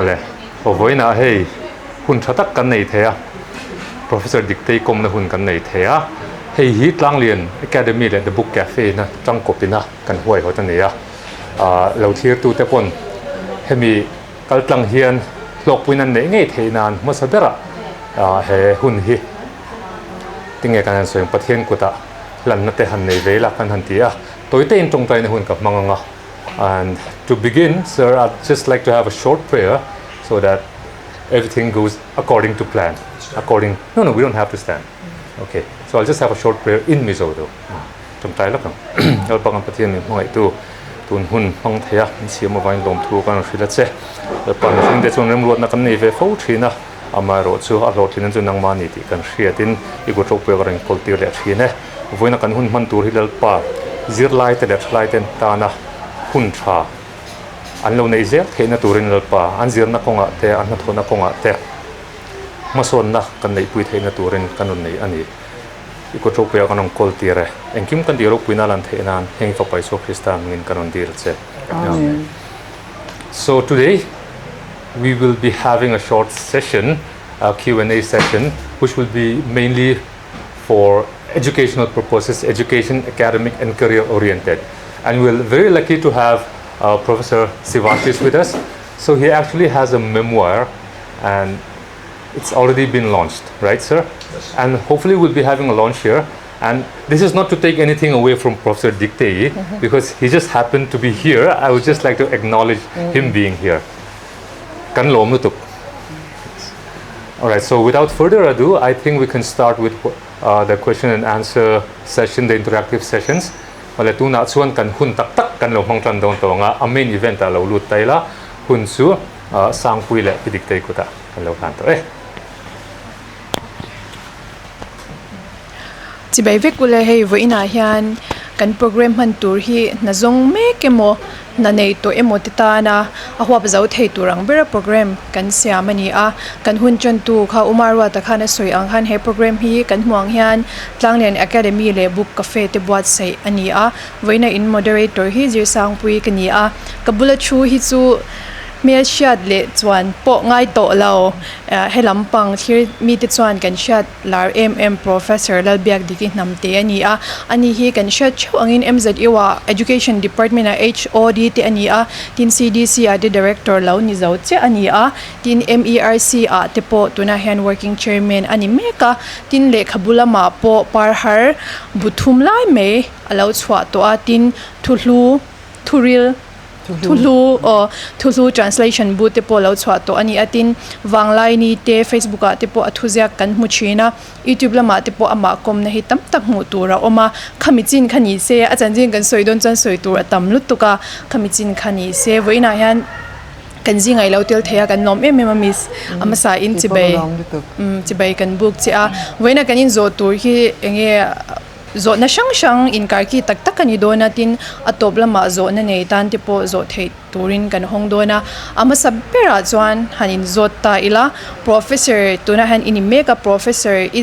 Awle, aw vawiinah hei hun tha tak kan nei thei a, Professor Diktei kawmna hun kan nei thei a, hei hi Tlanglian Academy leh The Book Cafe ina tangkawpina kan huaihawt a ni a, lo thlirtute pawn hemi kaltlang hian hlawkpuiin an neih ngei theih nan hmasa berah he hun hi tinge kan han sawi ang Pathian kutah hlanna te han nei ve ila kan han ti a, tawite in tawngtaina hun ka hmang ang a. And to begin, sir, I'd just like to have a short prayer so that everything goes according to plan. According, no, no, we don't have to stand. Okay, so I'll just have a short prayer in Mizo though. Tawngtai lak ang. Lalpa kan Pathian min hmangaih tu tun hun hmang thei a, min siam avangin lawmthu kan rawn hrilh a che. Lalpa mihring te chuan remruatna kan nei ve fo thin a, amaherawh chu a hlawhtlin chu nangmah ni tih kan hriatin i kut ropui ka rawn inkawl tir leh thin e. Vawiina kan hun hman tur hi Lalpa zirlai te leh thalai ten tana hun tha an lo neih zel theihna turin Lalpa an zirna kawngah te an hnathawhna kawngah te hmasawnna kan neihpui theihna turin kan rawn nei a ni. I kut ropuiah kan rawn kawl tir e. Engkim kan tih ropuina lan theih nan heng Fapa Isua Krista hmingin kan rawn dil che. Amen. So today we will be having a short session, a Q&A session, which will be mainly for educational purposes, education, academic, and career oriented. And we're very lucky to have uh, Professor Sivasis with us. So he actually has a memoir and it's already been launched, right, sir? Yes. And hopefully we'll be having a launch here. And this is not to take anything away from Professor Diktei mm-hmm. because he just happened to be here. I would just like to acknowledge mm. him being here. Kan lom lutuk. Alright, so without further ado, I think we can start with uh, the question and answer session, the interactive sessions. Wala tuna chuan kan hun tak tak kan lo hmang tan dawn tonga a main event a lo lut taila hun chu uh, sangpui leh pidik tei kuta kan lo hlan to e. Chibai vek ule hei vawiinah hian kan program hman tur hi hna zawng mek emaw hna nei tawh emaw te tana a huap zo thei tur ang bera program kan siam a ni a kan hun tantu kha Umaruata khan a sawi ang khan he program hi kan hmuh ang hian Tlanglian Academy leh Book Cafe te buatsaih a ni a vawiina in moderator hi Zirsangpui ka ni a ka bula thu hi chu Hmelhriat leh chuan pawh ngai tawh lo. He lampang thlir mite chuan kan hriat lar em em Professor Lalbiakdiki Hnamte a ni a. Ani hi kan hriat theuh angin MZU ah Education Department ah HOD te a ni a, tin CDC ah te Director lo ni zo chiah a ni a, tin MERC ah te pawh tunah hian Working Chairman a ni mek a, tin lehkhabu lamah pawh par har bu thum lai mai a lo chhuah tawh a, tin thuhlu thuril. Thuhlu aw Thuhlu translation bu te pawh lo chhuah tawh a ni a tin Vanglaini te Facebook ah te pawh a thuziak kan hmu thin a YouTube lamah te pawh amah kawmna hi tam tak hmuh tur a awm a khami chin kha ni se a chanchin kan sawi dawn chuan sawi tur a tam lutuk a khami chin kha ni se vawiinah hian kan zingah i lo tel thei a kan lawm em em a miss a hmasa in chibai chibai kan buk che a vawiinah kan inzawh tur hi eng nge. Zawhna hrang hrang inkarki tak tak a ni dawn a, tin a tawp lamah zawhna nei tan te pawh zawh theih turin kan hawng dawn a. A hmasa berah chuan han inzawt ta ila, Professor tunah hian i ni mek a, Professor i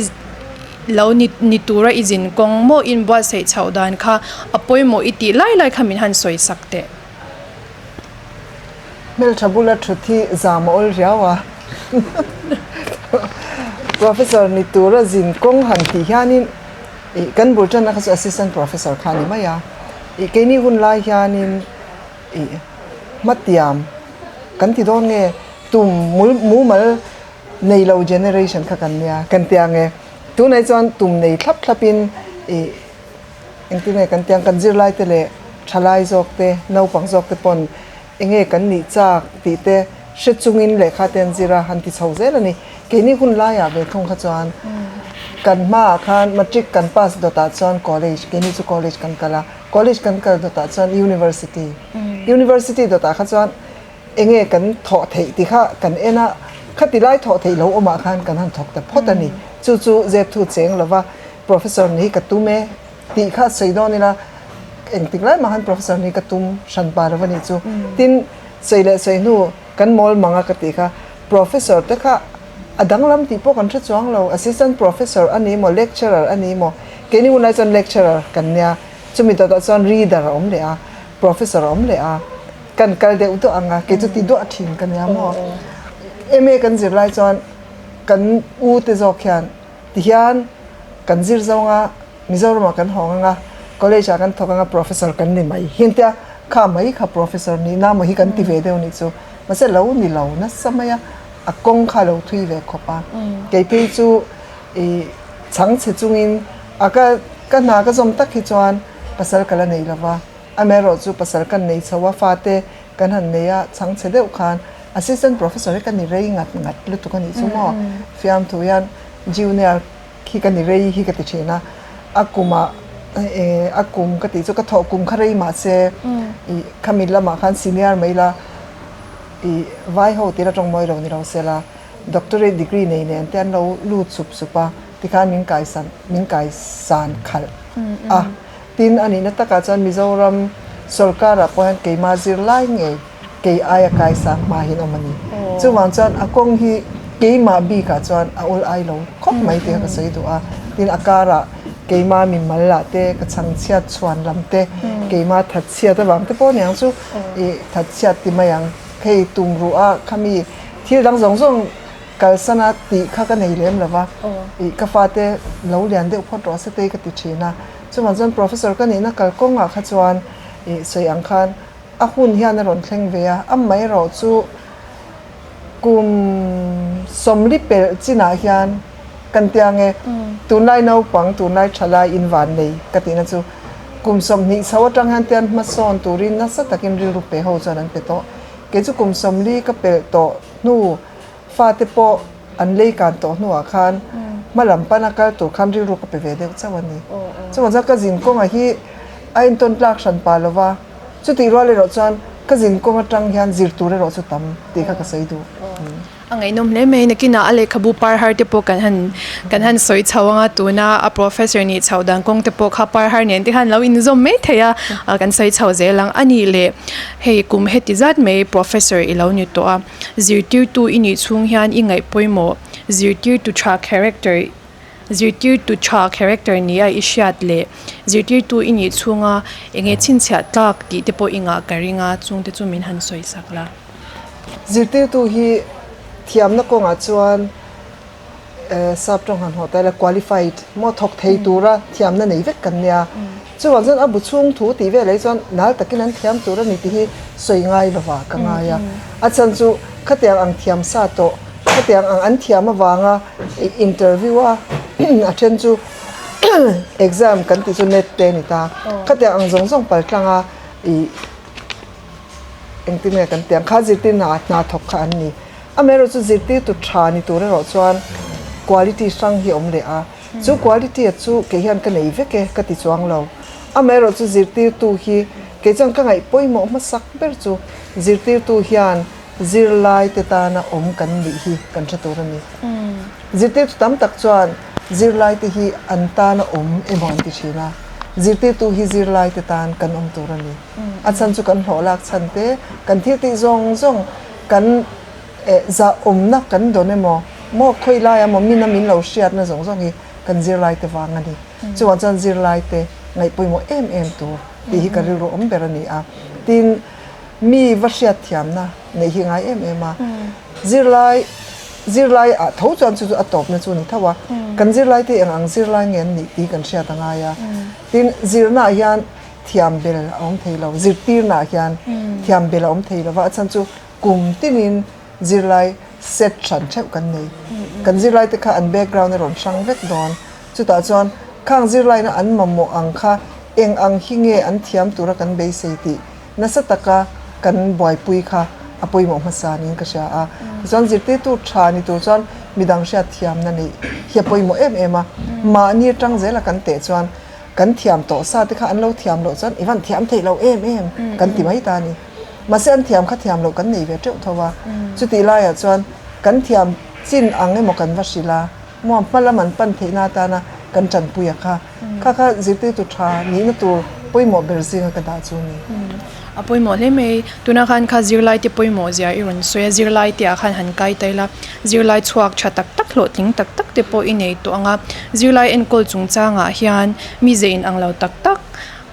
lo ni ni tura i zin kawng maw i inbuatsaih chhoh dan kha a pawimawh i tih lai lai kha min han sawi sak teh. Hmeltha bula thut hi zam a awl riau a. Professor ni tura zin kawng han tih hianin ih kan bul tanna kha chu assistant professor kha a ni mai a. Ih keini hun lai hianin ih hmatiam kan ti dawn nge tum mul mumal nei lo generation kha kan nia kan tia nge. Tunah hi chuan tum nei thlap thlapin ih Engtin nge kan tiang kan zirlai te leh thalai zawk te, naupang zawk te pawn enge kan nih chak tih te hre chungin lehkha te an zir a, han ti chho zel a ni. Keini hun laiah ve thung kha chuan kan hmaah khan matric kan pass dawtah chuan college, keini chu college kan kal a, college kan kal dawtah chuan university, university dawtah kha chuan enge kan thawh theih tih kha kan en a, khati lai thawh theih lo awmah khan kan han thawk ta phawt a ni. Chu chu zep thu cheng lova Professor ni ka tum e tih kha sawi dawn ila engtik lai mah khan professor ni ka tum hran pa lo a nih chu. Tin, sawi leh sawi hnu kan mawl mang a ka tih kha professor te kha a danglam tih pawh kan hre chuang lo, assistant professor a ni maw, lecturer a ni maw, keini hunlai chuan lecturer kan nia, chumi dawtah chuan reader a awm leh a, professor a awm leh a. Kan kal deuh duah ang a, kei chu ti duah thin ka nia maw. MA kan zir lai chuan kan u te zawk hian tihian kan zir zawng a, Mizoramah kan hawng ang a, college ah kan thawk ang a, professor kan ni mai hi tia kha mai kha professor nih na maw hi kan ti ve deuh nih chu. Mahse lo ni lo nasa mai a, a kawng kha lo thui ve khawp a. Kei phei chu ih chhangchhe chungin a ka ka hna ka zawm tak hi chuan pasal ka la nei lo va. Amaherawh chu pasal kan nei chho a, fate kan han nei a, chhangchhe deuh khan assistant professor hi ka ni rei ngat ngat lutuk a nih chu maw? Fiamthu hian junior khi ka ni rei hi ka ti thin a, a kumah a kum ka tih chu ka thawh kum kha rei mah se ih khami lamah khan senior mai la ih vai ho tih la tawng mawi lo ni lo se la doctorate degree nei nen te an lo lut sup sup a tikhan min kaisan min kaisan khalh a. Tin, a nihna takah chuan Mizoram sorkarah pawh hian keimah zirlai ngei kei aia kaisang hma hian awm a ni. Chuvang chuan a kawng hi keimah bikah chuan a awl ai lo khawp mai tih kha ka sawi duh a. Tin, a karah keimah mimal lah te, ka chhangchhiat chhuan lam te, keimah thatchhiat avang te pawh aniang chu ih thatchhiat ti mai ang. Hei tum ruh a khami thil dang zawng zawng kalsana tih kha ka nei lem lo va, ih ka fate lo lian deuh phawt rawh se tei ka ti thin a. Chuvang chuan Professor ka nihna kalkawngah kha chuan ih sawi ang khan a hun hian a rawn thleng ve a, amaherawh chu kum sawmli pelh chinah hian kan tia nge tunlai naupang tunlai thalai invan nei ka tihna chu kum 20 chho atang hian tian hmasawn turin nasa takin rilru pe ho chuan an pe tawh. Kei chu kum 40 ka pelh tawh hnu Fate pawh an lei kan tawh hnuah khan hma lam pana kal tur khan rilru ka pe ve deuh chauh a ni. Chuvang chuan ka zin kawnga hi a intawn tlak hran pah lo va, chutih rual erawh chuan ka zin kawng atang hian zir tur erawh chu tam tih kha ka sawi duh. A ngaihnawm hle mai, nakinah a lehkhabu par har te pawh kan han kan han sawi chho ang a, tuna a professor nih chhoh dan kawng te pawh kha par har nen te khan lo inzawm mai thei a, kan sawi chho zel ang. A nih leh hei kum heti zat mai professor i lo ni tawh a. Zirtirtu i nih chhung hian i ngaih pawimawh zirtirtu tha character zirtirtu tha character nia i hriat leh zirtirtu i nih chhunga eng nge chhinchhiah tlak tih te pawh i ngah ka ring a, chung te chu min han sawi sak la. Zirtirtu hi thiamna kawngah chuan Sap tawng han hawh ta ila qualified maw thawk thei tura thiamna nei vek kan nia. Chuvang chuan a bu chhung thu tih vel ah chuan nal takin an thiam tur a ni tih hi sawi ngai lova ka ngai a. A chhan chu khatiang ang thiam sa tawh, khatiang ang an thiam avanga interview a a then chu exam kan tih chu net te a ni ta. Khatiang ang zawng zawng pal tlanga ih engtin nge kan tih ang kha zirtir hna hna thawk kha an ni. Amaherawhchu zirtirtu tha ni tur erawh chuan quality hrang hi a awm leh a, chu quality a chu kei hian ka nei vek e ka ti chuang lo. Amaherawhchu zirtirtu hi kei chuan ka ngaih pawimawh hmasak ber chu zirtirtu hian zirlai te tana awm kan nih hi kan hre tur a ni. Zirtirtu tam tak chuan zirlai te hi an tana awm emaw an ti thin a, zirtirtu hi zirlai te tan kan awm tur a ni. A chhan chu kan hlawh lak chhan te, kan thil tih zawng zawng kan zah awmna kan dawn emaw maw khawi laia maw mina min lo hriatna zawng zawng hi kan zirlai te vang a ni. Chuvang chuan zirlai te ngaih pawimawh em em tur tih hi ka rilru awm ber a ni a. Tin, mi va hriat thiamna neih hi ngai em em a. Zirlai zirlai ah tho chuan chu chu a tawpna chu a ni tho a. Kan zirlai te eng ang zirlai nge an nih tih kan hriat a ngai a. Tin, zirna ah hian thiam bel a awm thei lo, zirtirnaah hian thiam bel a awm thei lo va, a chhan chu kum tinin zirlai set hran theuh kan nei. Kan zirlai te kha an background a rawn hrang vek dawn. Chutah chuan khang zirlaina an mamawh ang kha eng ang hi nge an thiam tura kan beisei tih nasa taka kan buaipui kha a pawimawh hmasa niin ka hria a. Tichuan zirtirtu tha ni tur chuan midang hriat thiamna neih hi a pawimawh em em a. Mahni atang zela kan teh chuan Kan thiam tawh sa te kha an lo thiam loh chuan i van thiam theih lo em em kan ti mai ta a ni. Mahse an thiam kha thiam loh kan nei ve teuh tho a. Chutih laiah chuan kan thiam chin ang emaw kan va hrilh a, muam hma lam an pan theihna atana kan tanpui a kha. Kha kha zirtirtu tha nihna tur pawimawh ber zinga ka dah chu a ni. A pawimawh hle mai. Tuna khan kha zirlai te pawimawh zia i rawn sawi a, zirlai te ah khan han kai ta ila, zirlai chhuak tha tak tak hlawhtling tak tak te pawh i nei tawh ang a, zirlai enkawl chungchangah hian mize in ang lo tak tak,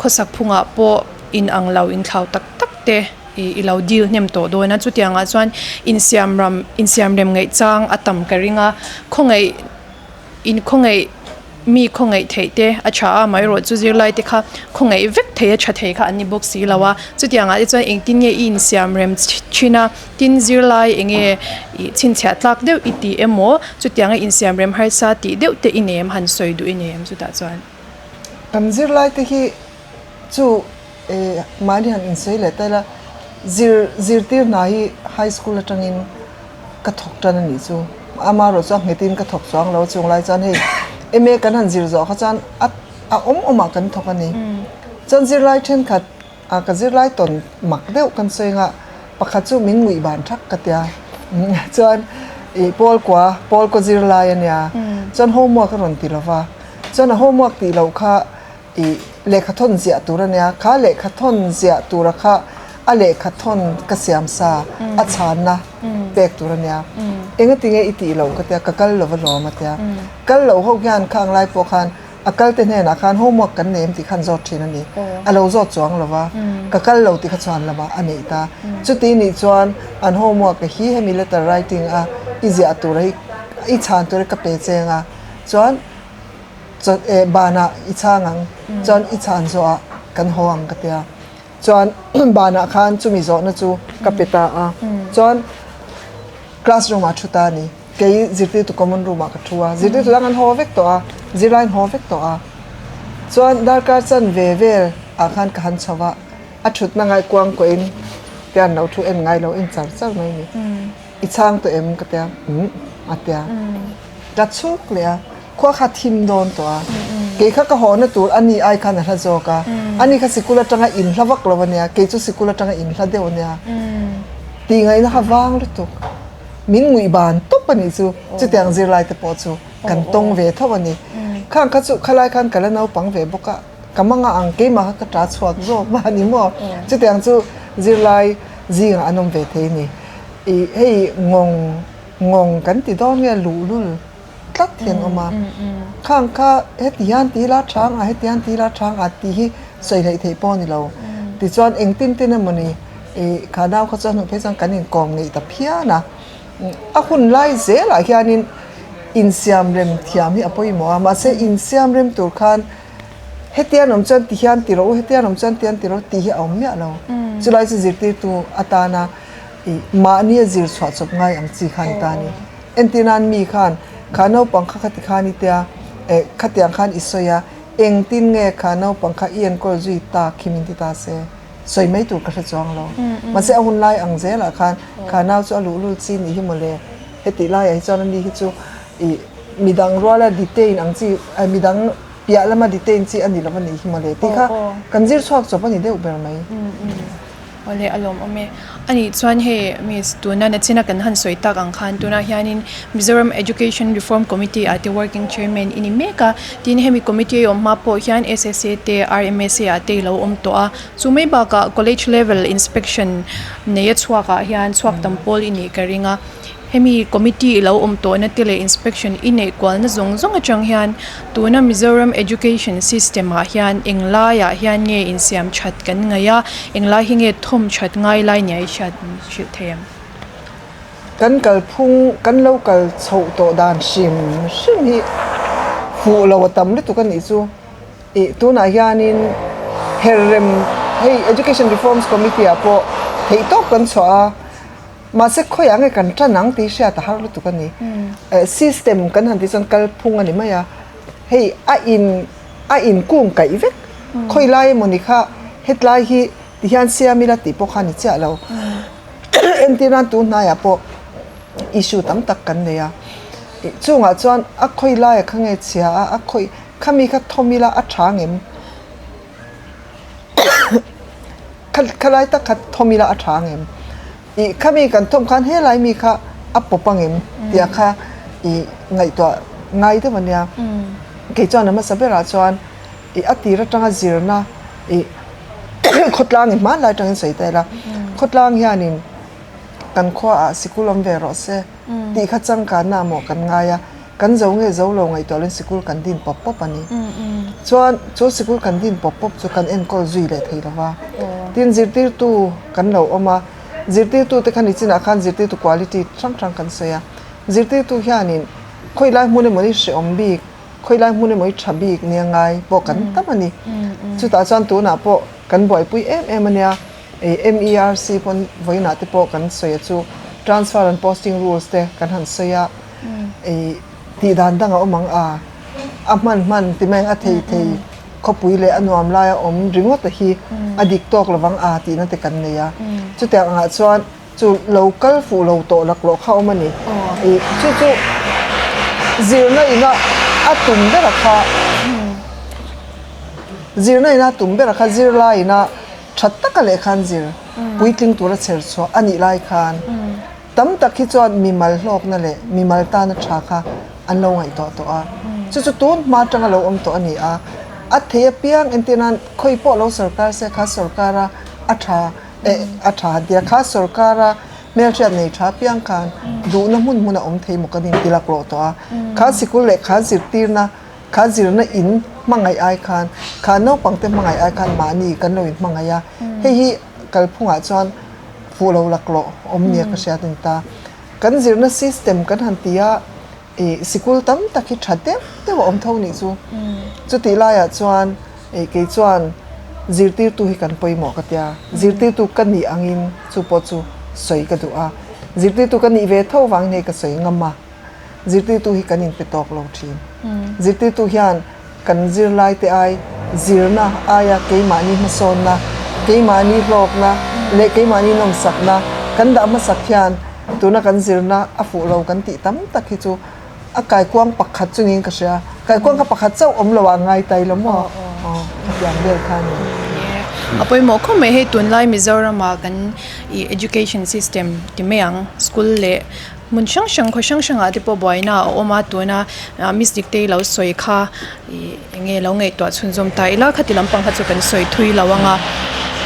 khawsak phungah pawh in ang lo inthlau tak tak te. I lo deal hnem tawh dawn a, chutiangah chuan insiam ram insiam rem ngaih chang a tam ka ring a, khawngaih in khawngaih mi khawngaih theih te a tha a, amaherawh chu zirlai te kha khawngaih vek thei a tha thei kha an ni bawk si lo a, chutiangah te chuan engtin nge i insiam rem thin a, tin zirlai eng nge ih chhinchhiah tlak deuh i tih emaw chutianga insiam rem harsa tih deuh te i nei em han sawi duh i nei em chutah chuan. Kan zirlai te hi chu Mahni han insawi leh ta ila, zir zirtir hna hi high school atangin ka thawk tan a nih chu. Amaherawh chu a nghetin ka thawk chuang lo chung lai chuan hei MA kan han zir zawh kha chuan a a awm awmah kan thawk a ni. Chuan zirlai thenkhat a ka zirlai tawn mak deuh kan sawi anga pakhat chu min nguih ban thak ka tia chuan ih pawl kua pawl kaw zirlai a nia chuan homework a rawn ti lo va chuan a homework tih loh kha I lehkha thawn ziah tur a nia, kha lehkha thawn ziah tura kha a lehkha thawn ka siam sa a chhanna pek tur a nia. Engati nge i tih loh ka tia, ka kal lo va lawm a tia. Kal loh ho hian khang lai pawh khan a kal te hnenah khan homework kan nei em tih khan zawt thin a ni. A lo zawt chuang lo va, ka kal lo tih kha chuan lamah a neih ta. Chuti nih chuan an homework hi hemi letter writing a i ziah tura hi i chhan tura ka pe cheng a, chuan Chuan eh banah i chhang ang, chuan i chhan zawhah kan haw ang ka tia. Chuan banah khan chumi zawhna chu ka pe ta a, chuan classroom ah thu ta a ni. Kei zirtirtu common room ah ka thu a, zirtirtu dang an haw vek tawh a, zirlai an haw vek tawh a. Chuan darkar chan ve vel ah khan ka han chho a, a thutna ngai kuang kuahin tian lo thu en ngai lo en char char mai a ni. I chhang tawh em ka tia, umm a tia. Ka chhuk leh a, khua kha thim dawn tawh a, kei kha ka hawhna tur a ni ai khan a hla zawk a, a ni kha sikul atanga in hla vak lo a nia, kei chu sikul atanga in hla deuh a nia, tih ngaihna kha vang lutuk, min nguih ban tawp a nih chu, chutiang zirlai te pawh chu kan tawng ve tho a ni, khang kha chu khalai khan ka la naupang ve bawk a, ka manga ang keimah kha ka ta chhuak zawk mah a ni maw, chutiang chu zirlai zingah an awm ve thei a ni, ih hei ngawng. Ngawng kan ti dawn nge luhlul tlat hi an awm a, khang kha heti hian ti ila chang a, heti hian ti ila chang a tih hi sawi hleih theih pawh a ni lo. Tichuan engtin tin emawni ih kha nau kha chuan hmuh phei chuan kan inkawm ngeih ta phian a, a hun lai zelah hianin insiam rem thiam hi a pawimawh a, mahse insiam rem tur khan heti an awm chuan ti hian ti rawh u, heti an awm chuan ti hian ti rawh u tih hi a awm miah lo. Chulai chu zirtirtu atana. I mahni a zir chhuah chawp ngai ang chi khan ta ni. Entir nan mi khan kha naupang kha khati khan i tia eh khatiang khan i sawi a, engtin nge kha naupang kha i enkawl zui tak hi min ti ta se, sawi mai tur ka hre chuang lo. Mahse a hun lai ang zelah khan kha nau chu a luhlul chi nih hi mawle, hetih laiah hi chuan ani hi chu i midang ruala detain ang chi midang piah lama detain chi a ni lo a nih hi mawle tih kha kan zir chhuak chawp a ni deuh ber mai. Awle a lawmawm e. A nih chuan hei Miss tuna nachina kan han sawi tak ang khan tunah hianin Mizoram Education Reform Committee ah te working chairman i ni mek a, tin hemi committee a awm hma pawh hian SSA te RMSA ah te i lo awm tawh a, chu mai bakah college level inspection nei a chhuak ah hian chhuak tam pawl i nih ka ring a. Hemi committee i lo awm tawhna te leh inspection i neih kualna zawng zawng atang hian tuna Mizoram education system ah hian eng laiah hian nge insiam that kan ngaih a, eng lai hi nge thawm that ngai lai nia i hriat hrilh thei em? Kan kalphung kan lo kal chhoh tawh dan hrim hrim hi fuh lo a tam lutuk a nih chu. Ih tunah hianin herrem hei education reforms committee ah pawh theihtawp kan chhuah a. Mahse khawiah nge kan tan ang tih hriat a har lutuk a ni. System kan han tih chuan kalphung a ni mai a, hei a in a inkung kaih vek. Khawi lai emawni kha hetlai hi ti hian siam ila tih pawh kha a ni chiah lo. Entir nan tun hnaiah pawh issue tam tak kan nei a, chungah chuan a khawi laia kha nge chhia a, a khawi khami kha thawm ila a tha ngem? Khalai tak kha thawm ila a tha angem? Ih khami kan thawm khan helai mi kha a pawp angem tia kha ih ngaihtuah ngai deuh a nia. Kei chuan a hmasa berah chuan ih a tir atanga zirna ih khawtlang i hmanlai atangin sawi ta ila khawtlang hianin kan khuaah sikul awm ve rawh se tih kha changkanna maw kan ngai a. Kan zo nge zo lo ngaihtuah loin sikul kan din pawp pawp a ni. Chuan chu sikul kan din pawp pawp chu kan enkawl zui leh thei lo va. Tin, zirtirtu kan lo awm a, zirtirtute kha nichinah khan zirtirtu quality hrang hrang kan sawi a. Zirtirtu hianin khawilai hmun emaw ni hrehawm bik, khawilai hmun emaw i tha bik nia ngai pawh kan tam a ni. Chutah chuan tunah pawh kan buaipui em em a nia. MERC pawn vawiinah te pawh kan sawi a chu transfer and posting rules te kan han sawi a, tih dan dang a awm ang a, a hman hman ti mai ang a thei thei khawpui leh a nuam lai a awm ringawt a hi a dik tawk lovang a tihna te kan nei a. Chutiang angah chuan chu lo kal fuh lo tawh laklawh kha a awm a ni. Chu chu zirna ina a tum ber a kha zirna ina a tum ber a kha zirlai ina Tha taka lehkha an zir puitling tura chher chhuah a nih lai khan tam tak hi chuan mimal hlawkna leh mimal tana tha kha an lo ngaihtuah tawh a. Chu chu tun hma atanga lo awm tawh a ni a. A thei apiang entir nan khawi pawh lo sorkar se kha sorkara a tha eh a tha han tia kha sorkara hmelhriat nei tha apiang khan duhna hmun hmun a awm thei maw kan inti laklawh tawh a. Kha sikul leh kha zirtirna Kha zirna in hmangaih ai khan, kha naupangte hmangaih ai khan mahni kan lo in hmangaih a, hei hi kalphungah chuan fuh lo laklawh awm nia ka hriat a ni ta. Kan zirna system kan han ti a, ih sikul tam tak hi tha deuh deuh a awm tho nih chu. Chutih laiah chuan ih kei chuan zirtirtu hi kan pawimawh ka tia, zirtirtu ka nih angin chu pawh chu sawi ka duh a, zirtirtu ka nih ve tho vangin hei ka sawi ngam a. Zirtirtu hi kan inpe tawk lo thin. Zirtirtu hian kan zirlaite ai zirna aia keimahni hmasawnna, keimahni hlawkna leh keimahni nawmsakna kan dah hmasak hian tuna kan zirna a fuh lo kan tih tam tak hi chu a kaikuang pakhat chu niin ka hria. Kaikuang kha pakhat chauh awm lo ah ngai tai lo maw? Aw, khatiang vel kha a ni. A pawimawh khawp mai hei tunlai Mizorama kan ih education system ti mai ang school leh Hmun hrang hrang khaw hrang hrangah te pawh buaina a awm a tuna miss Diktei lo sawi kha ih eng nge lo ngaihtuah chhunzawm ta ila khati lampang kha chu kan sawi thui lo ang a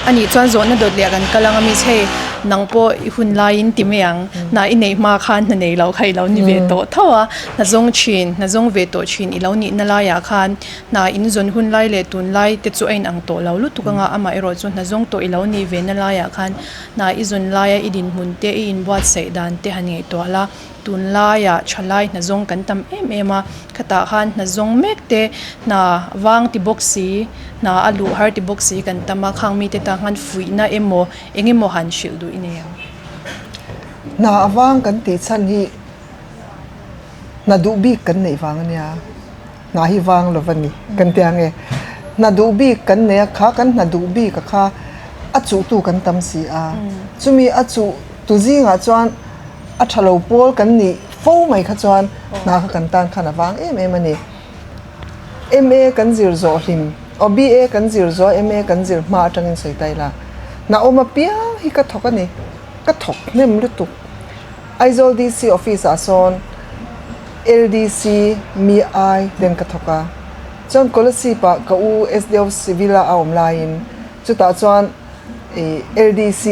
anih chuan zawhna dawt leh kan kal ang a miss hei nang pawh i hun laiin ti mai ang hna i neih hma khan hna nei lo kha i lo ni ve tawh tho a hna zawng thin hna zawng ve tawh thin i lo nihna laiah khan hna in zawn hun lai leh tun lai te chu a inang tawh lo lutuk ang a amaherawh chu hna zawng tawh i lo nih ve na laiah khan Hna i zun laia i dinhmun te, i inbuatsaih dan te han ngaihtuah la, tunlaiah thalai hna zawng kan tam em em a, khatah khan hna zawng mek te, hna vang ti bawk si, hna a luh har ti bawk si kan tam a, khang mite tan khan fuihna emaw eng emaw han hrilh duh i nei ang. Hna a vang kan tih chhan hi hna duh bik kan neih vang a nia, hna hi vang lo va ni kan ti ang e. Hna duh bik kan nei a, kha kan hna duh bik a kha a chuhtu kan tam si a, chumi a chuh tu zingah chuan a tha lo pawl kan nih fo mai kha chuan hna kha kan tan khan a vang em em a ni. MA kan zir zawh hlim aw BA kan zir zawh a MA kan zir hma atangin sawi ta ila hna awm apiang hi ka thawk a ni, ka thawk hnem lutuk. Aizawl DC office ah sawn LDC mi ai ten ka thawk a, chuan Kolasib ah ka u SDO civil a a awm laiin chutah chuan LDC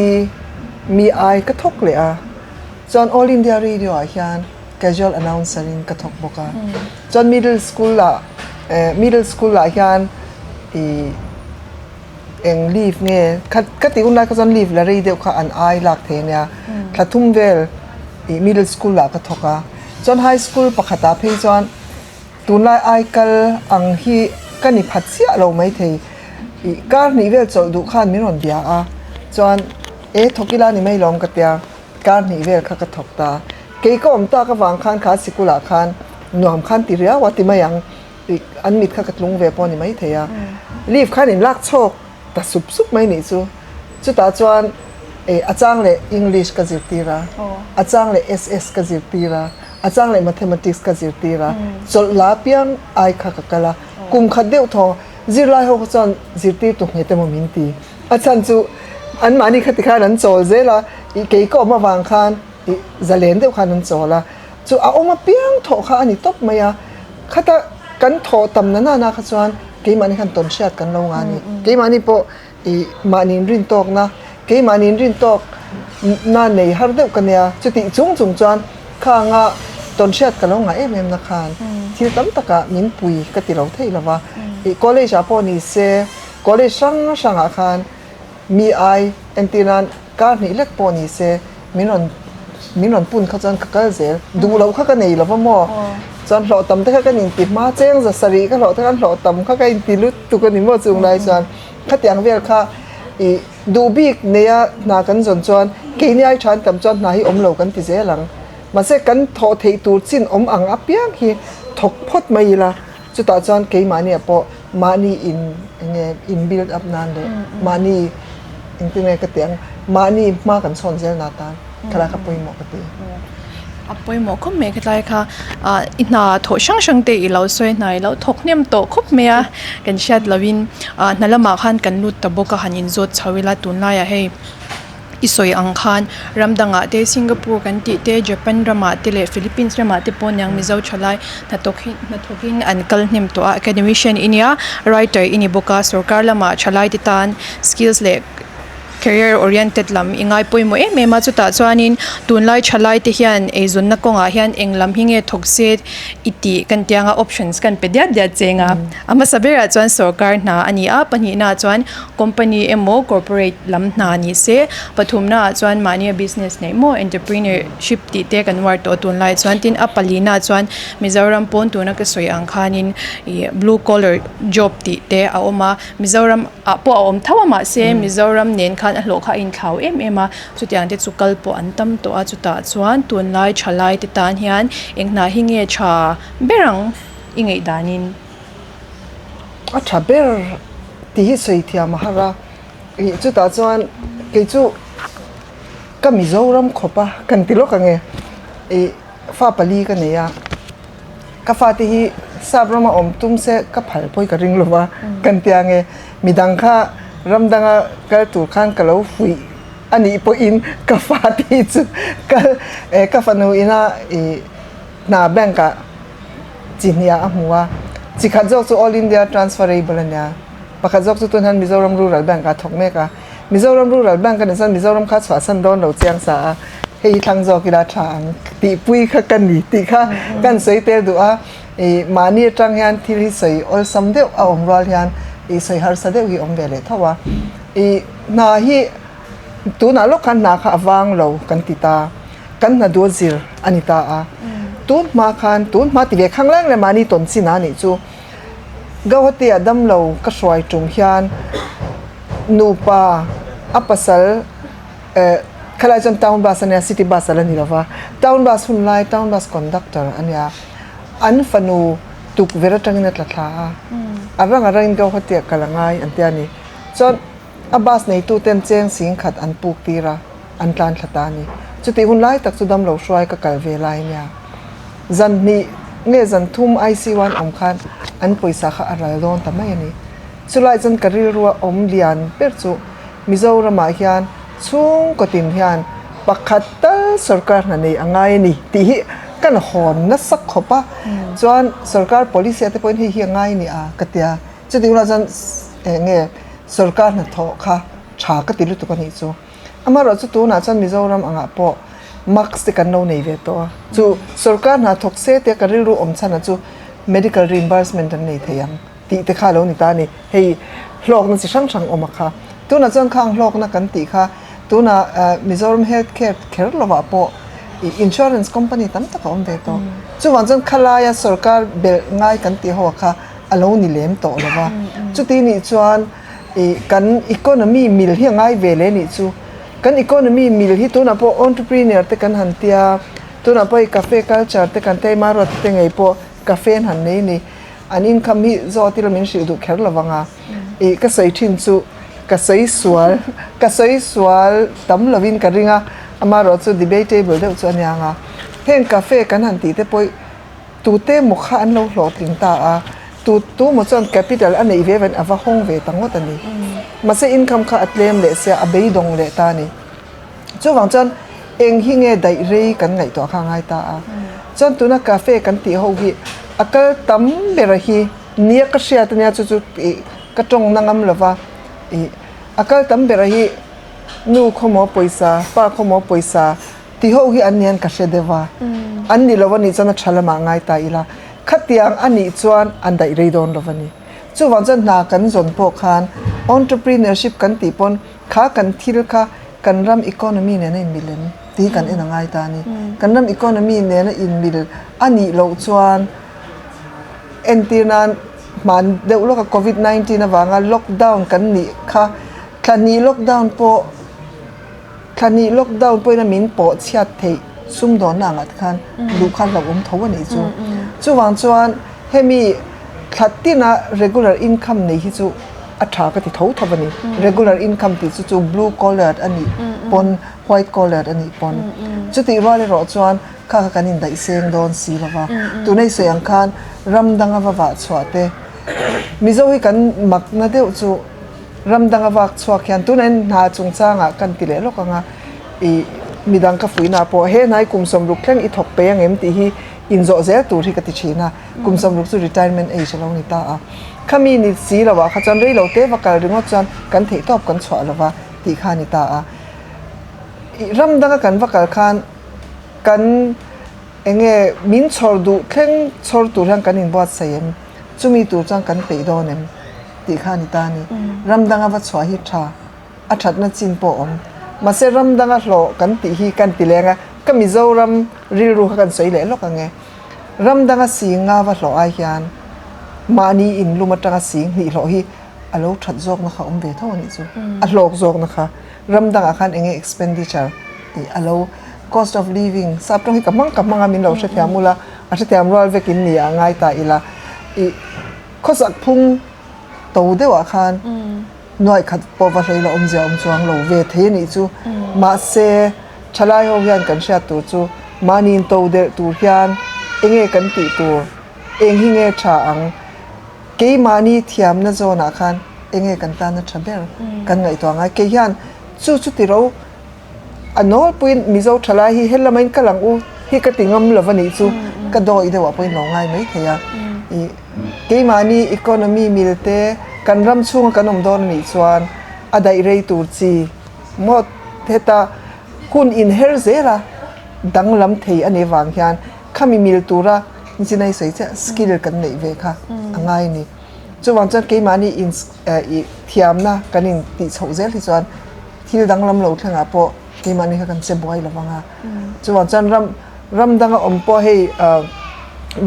mi ai ka thawk leh a, chuan All India Radio ah hian casual announcer in ka thawk bawk a, chuan middle school ah middle school ah hian ih Eng leave nge? Kha ka tih hun lai kha chuan leave la rei deuh kha an ai lak thei ania. Thla thum vel ih middle school ah ka thawk a. Chuan high school pakhat ah phei chuan tunlai ai kal ang hi ka ni phat chiah lo maithei. Ih kar hnih vel chawlh duh khan min rawn bia a. Chuan e thawk ila ni mai lawm ka tia. Kar hnih vel kha ka thawk ta. Kei ka awm tak avang khan kha sikul ah khan nuam khan ti riau a ti mai ang. An mit kha ka tlung ve pawh a ni maithei a, leave khan in lak chhawk ta sup sup mai nih chu. Chutah chuan a chang leh English ka zirtir a, a chang leh SS ka zirtir a, a chang leh Mathematics ka zirtir a, chawlh la piang ai kha ka kal a. Kum khat deuh thaw zirlai ho kha chuan zirtir tu nghet emaw min ti. A chhan chu anmahni kha tikhan an chawl zel a, kei ka awm avang khan zalen deuh khan an chawl a. Chu a awm apiang thawh kha a ni tawp mai a, khata kan thawh tam na nana kha chuan keimahni khan tawn hriat kan lo nga ni. Keimahni pawh ih mahni in rin tawk na, keimahni in rin tawk na nei har deuh ka nia, chutih chung chung chuan khanga tawn hriat ka lo ngah em em na khan thil tam takah min pui ka ti lo thei lo va. Ih college ah pawh ni se, college hrang hrangah khan. Mi ai entir nan kar hnih lek pawh ni se min rawn min rawn pun kha chuan ka kal zel. Duh loh kha ka nei lo va maw? Chuan hlawh tam te kha kan inti hma cheng za sarih ka hlawh te khan hlawh tam kha ka inti lut tuk a ni maw chung lai chuan khatiang vel kha ih duh bik neia hna kan zawn chuan keini ai than tam chuan hna hi awm lo kan ti zel ang. Mahse kan thawh theih tur chin awm ang apiang hi thawk phawt mai ila chutah chuan keimahniah pawh mahni in enge in build up nan leh mahni engtin nge ka tih ang mahni hma kan chhawn zel na tan thlalak a pawimawh ka ti. A pawimawh khawp mai khatlai kha ah i hna thawh hrang hrang te i lo sawi hna i lo thawk hnem tawh khawp mai a kan hriat lovin ah hna lamah khan kan lut ta bawk a han inzawt chho ila tunlaiah hei. I sawi ang khan ram dangah te Singapore kan tih te Japan ramah te leh Philippines ramah te pawh niang Mizo thalai hnathawk hi hnathawkin an kal hnem tawh a academician i nia writer i ni bawk a sorkar lamah thalai te tan skills leh career oriented lam i ngai pawimawh em em a chutah chuanin tunlai thalai te hian eizawnna kawngah hian eng lam hi nge thawk se i tih kan tiang a options kan pe diat diat cheng a a hmasa berah chuan sorkar hna a ni a pahnihnaah chuan Company emaw corporate lam hna ni se, pathumna ah chuan mahnia business neih maw entrepreneurship tih te kan uar tawh tunlai chuan tin a palina chuan Mizoram pawn tuna ka sawi ang khanin ih blue collar job tih te a awm a, Mizoram ah pawh a awm tho a mahse Mizoram nen khan a hlawh kha a inthlau em em a, chutiang te chu kal pawh an tam tawh a chutah chuan tunlai thalai te tan hian eng hna hi nge tha ber ang i ngaihdanin. A tha ber tih hi sawi thiam a har a, ih chutah chuan kei chu ka Mizoram khawp a kan ti lawk ang e, ih fa pali ka nei a, ka fate hi sap rama awm tum se ka phal pawh hi ka ring lo va kan ti ang e, midang kha ram danga kal tur khan ka lo fuih a nih pawhin ka fate hi chu kal ka fanu ina ih hna bank ah. Chi hniah a hmu a, chi khat zawk chu All India Transferable a nia, pakhat zawk chu tun hian Mizoram Rural Bank ah a thawk mek a, Mizoram Rural Bank a nih chuan Mizoram kha chhuahsan dawn lo chiang sa a, hei hi thlang zawk ila tha ang tih pui kha ka ni tih kha kan sawi tel duh a, ih mahni atang hian thil hi sawi awlsam deuh a awm rual hian ih sawi harsa deuh hi awm ve leh tho a, ih hna hi tunah lawk khan hna kha a vang lo kan ti ta. Kan hna duh zir a ni ta a, tun hma khan tun hma ti ve khang leng leh mahni tawn chin a nih chu Gauhati ah damlo ka hruai tum hian nupa a pasal eh khalai chuan town bus a nia city bus a la ni lova, town bus hun lai town bus conductor a nia, an fanu tukverh atangin a tla thla a, a rang a rangin Gauhati ah kal a ngai an tia ni chuan a bus neitu ten cheng sing khat an puk tir a. An tlan thla ta a ni. Chutih hun lai tak chu damlo hruai ka kal ve lai nia. Zan hnih nge zan thum ICU an awm khan an pawisa kha a ral dawn ta mai a ni. Chulai chuan ka rilrua awm lian ber chu Mizoramah hian chhungkaw tin hian pakhat tal sorkar hna nei a ngai a ni tih hi kan hawn nasa khawp a. Chuan sorkar policy ah te pawhin hei hi a ngai a ni a ka tia. Chutih hunah chuan eng nge sorkar hnathawh kha tha ka ti lutuk a nih chu. Amaherawh chu tunah chuan Mizoram angah pawh mask te kan lo nei ve tawh a, chu sorkar hna thawk se tia ka rilru awm chhan a chu medical reimbursement an nei thei ang tih te kha a lo ni ta a ni. Hei hlawkna chi hrang hrang awm a kha. Tunah chuan khang hlawkna kan tih kha tunah Mizoram health care kher lovah pawh insurance company tam tak a awm ve tawh. Chuvang chuan khalaia sorkar belh ngai kan tih ho kha a lo ni lem tawh lo va. Chuti nih chuan Ih kan economy mil hi a ngai ve leh nih chu. Kan economy mil hi tunah pawh entrepreneur te kan han tia, tunah pawh hei cafe culture te kan tia, Imaruat te ngei pawh cafe an han nei ni. An income hi zawt ila min hrilh duh kher lo vang a. Ih ka sawi thin chu ka sawi sual, ka sawi sual tam lovin ka ring a, amaherawh chu debatable deuh chu a nia ang a. Heng cafe kan han tih te pawh Tute maw kha an lo hlawhtling ta a, tu tu maw chuan capital a neih ve ven a va hawng ve ta ngawt a ni. Mahse income kha a tlem leh sia, a beidawng leh ta a ni. Chuvang chuan eng hi nge daih rei kan ngaihtuah kha a ngai ta a. Chuan tuna cafe kan tih ho hi a kal tam ber hi nia ka hriat a nia chu chu ih ka tawng na ngam lova ih a kal tam ber hi nu khawmaw pawisa pa khawmaw pawisa Ti ho hi an nian ka hre deuh a, an ni lo a nih chuan a tha lamah ngai ta ila, khatiang a nih chuan an daih rei dawn lo a ni. Chuvang chuan hna kan zawn pawh khan entrepreneurship kan tih pawn Kha kan thil kha kan ram economy nena inmil em tih hi kan en a ngai ta a ni. Kan ram economy nena inmil a nih loh chuan entir nan hman deuh lawka covid 19 avanga lockdown kan nih kha thla hnih lockdown pawh thla hnih lockdown pawhin a min pawh chhiat theih sumdawnna angah te khan duh kha hlauhawm tho a nih chu. Chuvang chuan hemi thla tina regular income nei hi chu a tha ka ti tho tho a ni. Regular income tih chu chu blue collar a nih pawn white collar a nih pawn chutih rual erawh chuan kha kha kan indaih seng dawn si lo va. Tuna i sawi ang khan ram danga va vah chhuah te Mizo hi kan makna deuh chu ram danga vak chhuak hian tuna in hna chungchangah kan ti leh lawk ang a ih midang ka fuihna pawh he hnai kum sawmruk thleng i thawk pei ang em tih hi inzawh zel tur hi ka ti thin a. Kum 60 chu retirement age a lo ni ta a. Khami ni si lo ah kha chuan rei lo te va kal ringawt chuan kan theih tawp kan chhuah lo va tih kha a ni ta a. Ih ram danga kan va kal khan kan eng nge min chhawr duh thleng chhawr tur hian kan inbuatsaih em? Chumi tur chuan kan peih dawn em? tih kha a ni ta a ni. Ram danga va chhuah hi tha. A thatna chin pawh awm. Mahse ram danga hlawh kan tih hi kan ti leng a, ka Mizoram rilru kha kan sawi leh lawk ang e. Ram danga sing nga va hlawh ai hian mahni in lum atanga sing hnih hlawh hi a lo that zawkna kha awm ve tho a nih chu. A hlawk zawkna kha ram dangah khan enge expenditure tih a lo cost of living sap tawng hi ka hmang ka hmang a min lo hrethiam ula a hrethiam rual vekin ni ah ngai ta ila ih khawsak phung to deuhah khan Nuaih khat pawh va hlei la awmzia awm chuang lo ve thei a nih chu. Mahse, thalai ho hian kan hriat tur chu mahni in to derh tur hian enge kan tih tur, eng hi nge tha ang, keimahni thiamna zawnah khan enge kan tana tha ber kan ngaihtuah ngai. Kei hian chu chu ti ro a nawlpuiin Mizo thalai hi helama in kal ang u hi ka ti ngam lo va nih chu ka dawi deuhah pawhin lo ngai mai thei a. Ih. Keimahni economy mil te kan ram chhunga kan awm dawn anih chuan a daih rei tur chi maw heta hun inher zela danglam thei a nih vang hian khami mil tura nichinai sawi chiah skill kan neih ve kha a ngai a ni. Chuvang chuan keimahni in ih thiamna kan in tih chhoh zel hi chuan thil danglam lo thlengah pawh keimahni kha kan che buai lo vang a. Chuvang chuan ram Ram danga awm pawh hei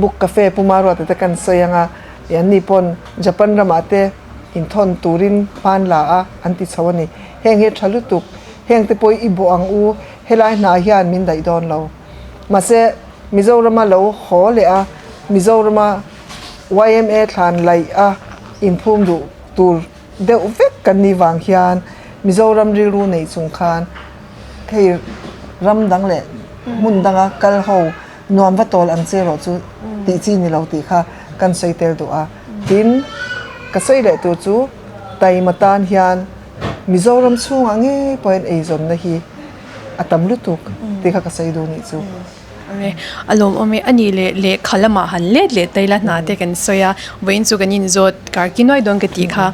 book cafe Puma ruata te kan sawi anga ih an ni pawn Japan ramah te inthawn turin hman la a an ti chho a ni. Heng hi a tha lutuk. Heng te pawh i bawh ang u helai hna hian min daih dawn lo. Mahse Mizorama lo haw leh a Mizorama yma thlan laih a inphum duh tur deuh vek kan nih vang hian Mizoram rilru neih chung khan hei ram dang leh hmun danga kal ho nuam va tawl ang che erawh chu tih chi ni lo tih kha kan sawi tel duh a. Tin, ka sawi leh tur chu taima tan hian Mizoram chhungah ngei pawhin eizawnna hi a tam lutuk tih kha ka sawi duh nih chu. A lawmawm e, a nih leh lehkha lamah han let leh ta ila hna te kan sawi a, vawiin chu kan inzawt kar ki nuai dawn ka tih kha.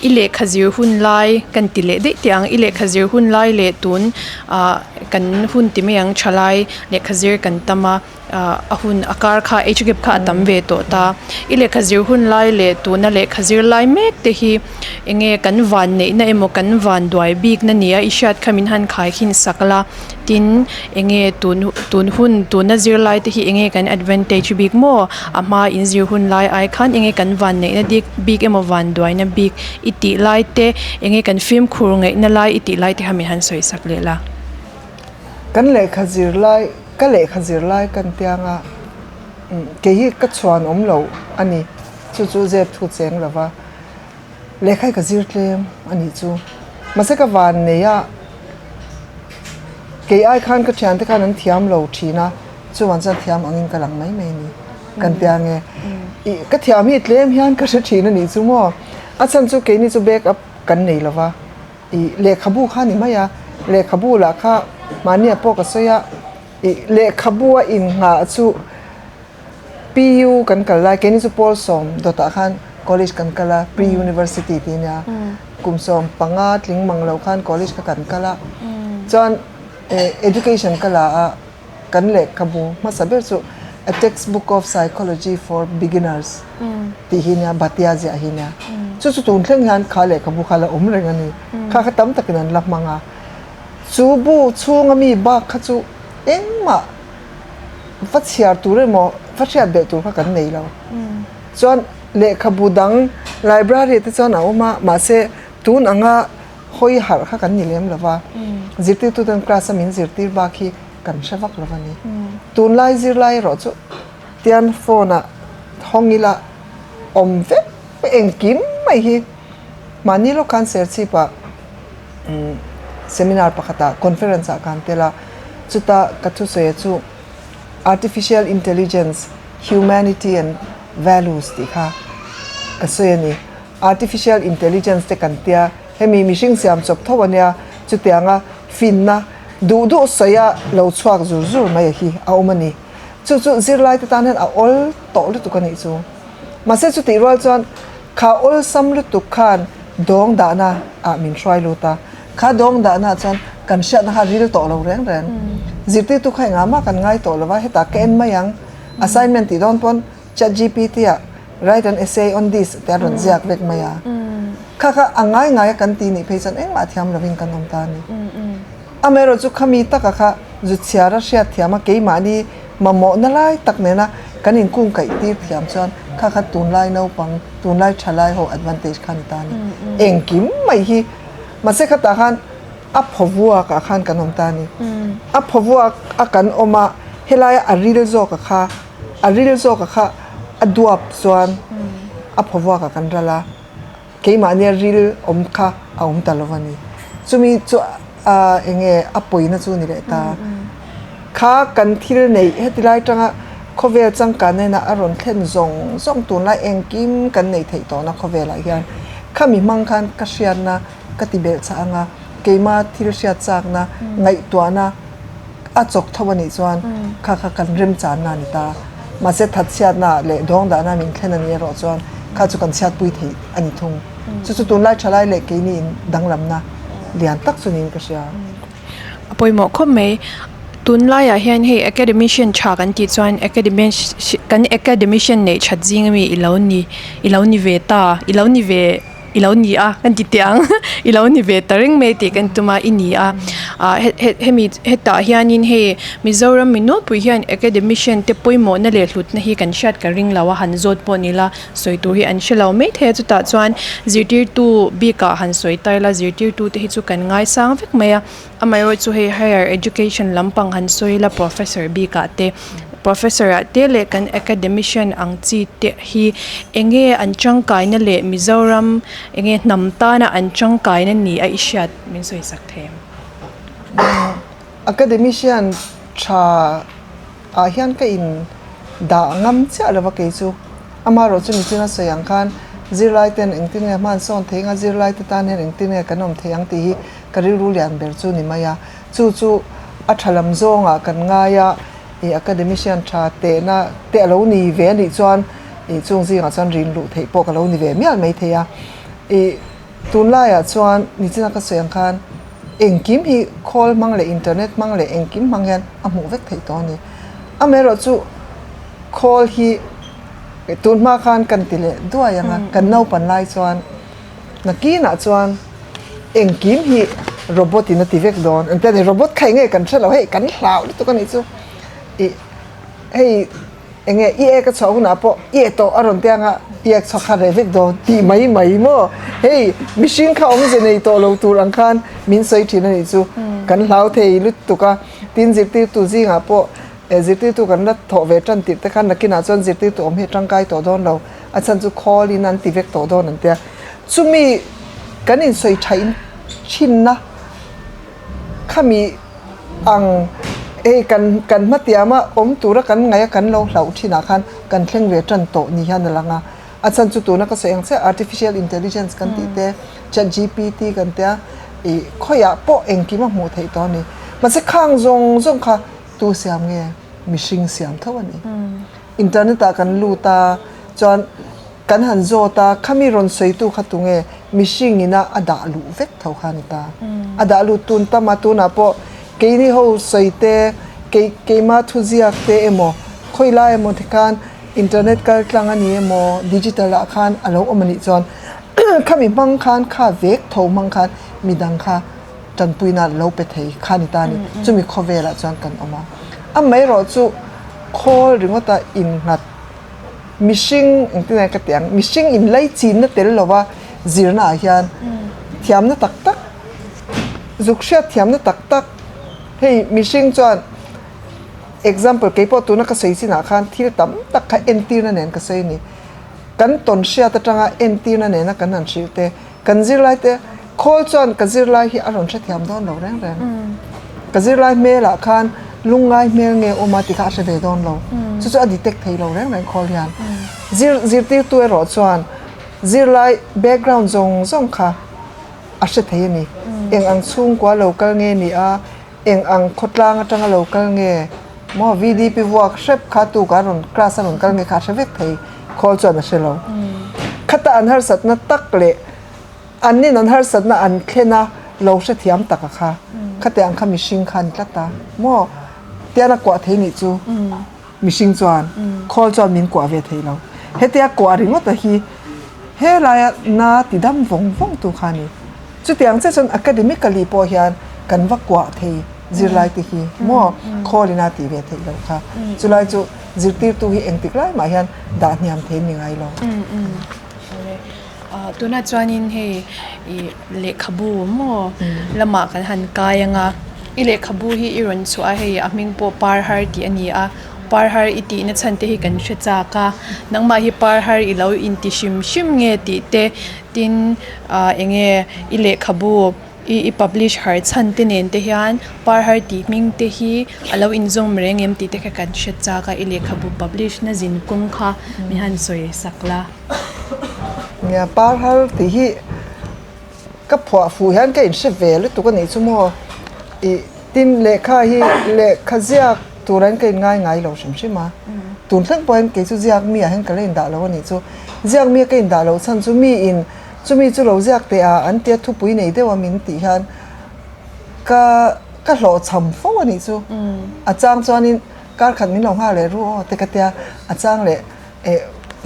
I lehkha zir hun lai kan ti leh daih teh ang, i lehkha zir hun lai leh tun ah kan hun ti mai ang thalai lehkha zir kan tam a, ah a hun a kar kha age gap kha a tam ve tawh ta. I lehkha zir hun lai leh tuna lehkha zir lai mek te hi eng nge kan van neihna emaw kan van duai bikna nia i hriat kha min han khaikhin sak la. Tin, enge tun tun hun tuna zirlai te hi enge kan advantage bik maw? A hma in zir hun lai ai khan enge kan van neihna dik bik emaw van duaina bik i tih lai te, enge kan fimkhur ngaihna lai i tih lai te kha min han sawi sak leh la. Kan lehkha zir lai, ka lehkha zir lai kan tiang a, kei hi ka chhuan awm lo a ni, chu chu zep thu cheng lo va. Lehkha hi ka zir tlem a nih chu. Mahse ka van nei a, kei ai khan ka thiante khan an thiam lo thin a, chuan chuan thiam angin ka lang mai mai a ni. Kan tia nge? Ih ka thiam hi tlem hian ka hre thin a nih chu maw? A chhan chu keini chu back up kan nei lo va, ih lehkhabu kha a ni mai a, lehkhabu lah kha mahnia pawh ka sawi a, ih lehkhabu a innghah chu PU kan kal lai, keini chu pawl sawm dawtah khan college kan kal a, pre-university tih a nia. Kum 15 tling mang lo khan college kha kan kal a. Chuan education ka la a, kan lehkhabu hmasa ber chu A Textbook of Psychology for Beginners. tih hi nia Bhatia ziah hi nia. Chu chu tun thleng hian kha lehkhabu kha la awm reng a ni. Kha kha tam takin an la hmang a. Chu bu chhunga mi bak kha chu engmah va chhiar tur emaw va hriat belh tur kha kan nei lo. Chuan lehkhabu dang library te chuan a awm a, mahse tun anga hawi harh kha kan ni lem lo va. Zirtirtuten class a min zirtir bak hi kan hre vak lo a ni. Tunlai zirlai erawh chu tian phone ah hawng ila awm vek engkim mai hi mahni lawk khan Serchhip ah seminar pakhat ah conference ah khan tel a, chuta ka thusawi chu Artificial Intelligence, Humanity and Values tih kha ka sawi a ni. Artificial Intelligence te kan tia hemi mihring siam chawp tho a nia, chutianga finna duh duh sawi a lo chhuak zur zur mai a hi a awm a ni. Chu chu zirlai te tan hian a awl tawh lutuk a nih chu. Mahse chutih rual chuan kha awlsam lutuk khan dawng dahna ah min hruai lut a, kha dawng dahna ah chuan kan hriatna kha ril tawh lo reng reng. Zirtirtu kha engah mah kan ngai tawh lo va, hetah ka en mai ang, assignment tih dawn pawn Chat GPT ah write an essay on this tih a rawn ziak vek mai a. Kha kha a ngai ngai a kan ti nih phei chuan engmah thiam lovin kan awm ta a ni. Amaherawhchu chu khami taka kha zu chhiar a hriat thiam a keimahni mamawhna lai tak nena kan inkung kaih tir thiam chuan kha kha tunlai naupang, tunlai thalai ho advantage kha a ni ta a ni. Engkim mai hi mahse khatah khan a phawvuak ah khan kan awm ta a ni. A phawvuak a kan awm a helaia a ril zawk a kha a ril zawk a kha a duap chuan a phawvuak ah kan ral a. Keimahnia ril awm kha a awm ta lo a ni. Chumi chu eng nge a pawina chu ni leh ta. Kha kan thil neih heti lai tanga khawvel changkan nena a rawn thlen zawng zawng tunlai engkim kan neih theih tawhna khawvelah hian khami hmang khan ka hriatna ka ti belh chah anga keima thil hriat chakna ngaihtuahna a chawk tho a nih chuan kha kha kan remchanna a ni ta. Mahse thatchhiatna leh dawngdahna min thlen a nih erawh chuan kha chu kan chhiatpui theih a ni thung. Chu chu tunlai thalai leh keini in danglamna lian tak chu niin ka hria. A pawimawh khawp mai. Tunlaiah hian hei academician tha kan tih chuan kan academician neih that zing ami i lo ni i lo ni ve ta i lo ni ve i lo ni a kan ti teh ang i lo ni ve ta reng mai tih kan tum a i ni a ah hemi hetah hianin hei Mizoram mi nawlpui hian academician te pawimawhna leh hlutna hi kan hriat ka ring lo a han zawt pawh ni la sawi tur hi an hre lo mai thei a chutah chuan zirtirtu bikah han sawi ta ila zirtirtu te hi chu kan ngaisang vek mai a amaherawhchu hei higher education lampang han sawi ila professor bikah te professor ah te leh kan academician ang chi te hi eng nge an tangkaina leh Mizoram eng nge hnam tana an tangkaina ni a i hriat min sawi sak thei em? Academician tha ah hian ka in dah ngam chiah lo va kei chu amaherawh chu michina sawi ang khan zirlai ten engtin nge hman sawn thei anga zirlai te tan hian engtin nge kan awm thei ang tih hi ka rilru lian ber chu ni mai a. Chu chu a tha lam zawngah kan ngai a, ih academician tha tehna te a lo ni ve a nih chuan ih chung zingah chuan rin luh theih pawh ka lo ni ve mial mai thei a. Ih tunlaiah chuan nichina ka sawi ang khan engkim hi khawl hmang leh internet hmang leh engkim hmang hian a hmuh vek theih tawh a ni. Amaherawhchu khawl hi tun hma khan kan ti leh duai ang a, kan naupan lai chuan Nakinah chuan engkim hi robot in a ti vek dawn. Engtia ni robot kha enge kan hre lo hei kan hlau lutuk a nih chu. Ih hei enge i ek a chhuah hunah pawh i e tawh a rawn tia anga i ek chhuak kha reh vek dawn tih mai mai maw. Hei mihring kha awmze nei tawh lo tur ang khan min sawi thin a nih chu. Kan hlau thei lutuk a, tin zirtirtu zingah pawh zirtirtu kan la thawh ve tan tirh te khan nakinah chuan zirtirtu awm hi a tangkai tawh dawn lo. A chhan chu call in an ti vek tawh dawn an tia. Chumi kan insawi thain thinna khami ang hei kan kan hmatiama awm tura kan ngaih a kan lo hlauh thinah khan kan thleng ve tan tawh ni hian a lang a. A chhan chu tuna ka sawi ang chiah artificial intelligence kan tih te chat gpt kan tia ih khawiah pawh engkim a hmuh theih tawh a ni. Mahse khang zawng zawng kha tu siam nge mihring siam tho a ni. Internet ah kan lut a, chuan kan han zawt a, khami rawn sawitu kha tunge mihring ina a dah luh vek tho kha a ni ta. A dah lut tun tam a, tunah pawh keini ho sawi te, kei keima thuziak te emaw, khawi lai emaw te khan Internet kal tlang a ni emaw digital ah khan a lo awm a nih chuan khami hmang khan kha vek tho hmang khan midang kha tanpuina lo pe thei kha ni ta a ni. Chumi khawvelah chuan kan awm a. Amaherawh chu khawl ringawta innghat mihring engtin nge ka tih ang mihring inlaichinna tel lova zirna ah hian thiamna tak tak zuk hriat thiamna tak tak hei mihring chuan Example, kei pawh tuna ka sawi chinah khan thil tam tak kha entirna nen ka sawi a ni. Kan tawn hriat atanga entirna nena kan han hrilh te, kan zirlai te, khawl chuan ka zirlai hi a rawn hrethiam dawn lo reng reng. Ka zirlai hmelah khan lungngai hmel nge awm a ti kha a hre ve dawn lo. Chu chu a detect thei lo reng reng khawl hian. Zir zirtirtu erawh chuan zirlai background zawng zawng kha a hre thei a ni. Eng ang chhungkua lo kal nge ni a, Eng ang khawtlang atanga lo kal nge maw VDP vuak hrep kha tu ka rawn class a rawn kal nge kha a hre vek thei khawl chuan a hre lo. Khata an harsatna tak leh an nin an harsatna an thlen a lo hrethiam tak a kha khate ang kha mihring kha an tlat a maw tian a kuah thei nih chu mihring chuan khawl chuan min kuah ve thei lo. Hetia kuah ringawt a hi helaia na ti dam vawng vawng tu kha a ni. Chutiang che chuan academically pawh hian kan va kuah thei zirlai te hi maw khawl ina tih ve theih loh kha. Chulai chu zirtirtu hi engtik lai mah hian dah hniam thei ni ngai lo. Tunah chuanin hei i lehkhabu maw lamah kan han kai ang a, i lehkhabu hi i rawn chhuah a hei a hming pawh par har tih a ni a, par har i tihna chhan te hi kan hre chak a, nangmah hi par har i lo inti hrim hrim nge tih te Tin, ah eng nge i lehkhabu i i publish har chhan te nen te hian par har tih hming te hi a lo inzawm reng em tih te kha kan hre chak a, i lehkhabu publish na zin kawng kha min han sawi sak la. Nia, par har tih hi ka phuah fuh hian ka inhre ve lutuk a nih chu maw. Ih tin lehkha hi lehkha ziak tur an ka inngai ngai lo hrim hrim a, tun thleng pawh hian kei chu ziak mi ah hian ka la indah lo a nih chu. Ziak mi a ka indah loh chhan chu mi in chumi chu lo ziak teh a an tia thupui nei deuh a min tih hian ka ka hlawhchham fo a nih chu. A chang chuanin kar khat min lo nghak leh ru aw te ka tia, a chang leh eh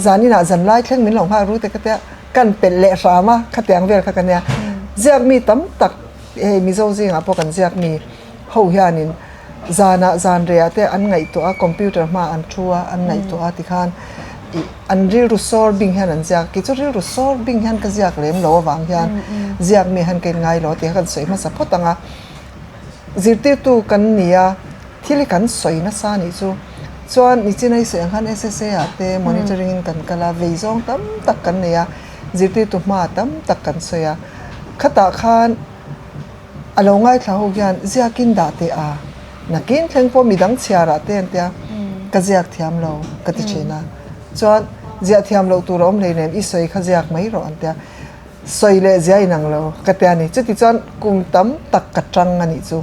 zaninah zan lai thleng min lo nghak ru te ka tia kan pelh leh hram a khatiang vel kha ka nia. Ziak mi tam tak hei Mizo zingah pawh kan ziak mi ho hianin zanah zan rehah te an ngaihtuah a computer hmaah an thu a an ngaihtuah a tikhan ih an rilru sawr bing hian an ziak kei chu rilru sawr bing hian ka ziak lem lo avang hian ziak mi han ka inngai lo tih kha kan sawi hmasa phawt ang a zirtirtu kan ni a thil hi kan sawi nasa a nih chu chuan nichin a i sawi ang khan S_S_A ah te monitoring in kan kal a vei zawng tam tak kan nei a zirtirtu hma tam tak kan sawi a khatah khan. A lo ngaithla ho hian ziakin dah teh a, nakin thleng pawh midang chhiarah te an tia, ka ziak thiam lo ka ti thin a, chuan ziah thiam loh tur a awm hlei nen i sawi kha ziak mai rawh an tia, sawi leh zia inang lo ka tia ni, chuti chuan kum tam tak ka tang a nih chu,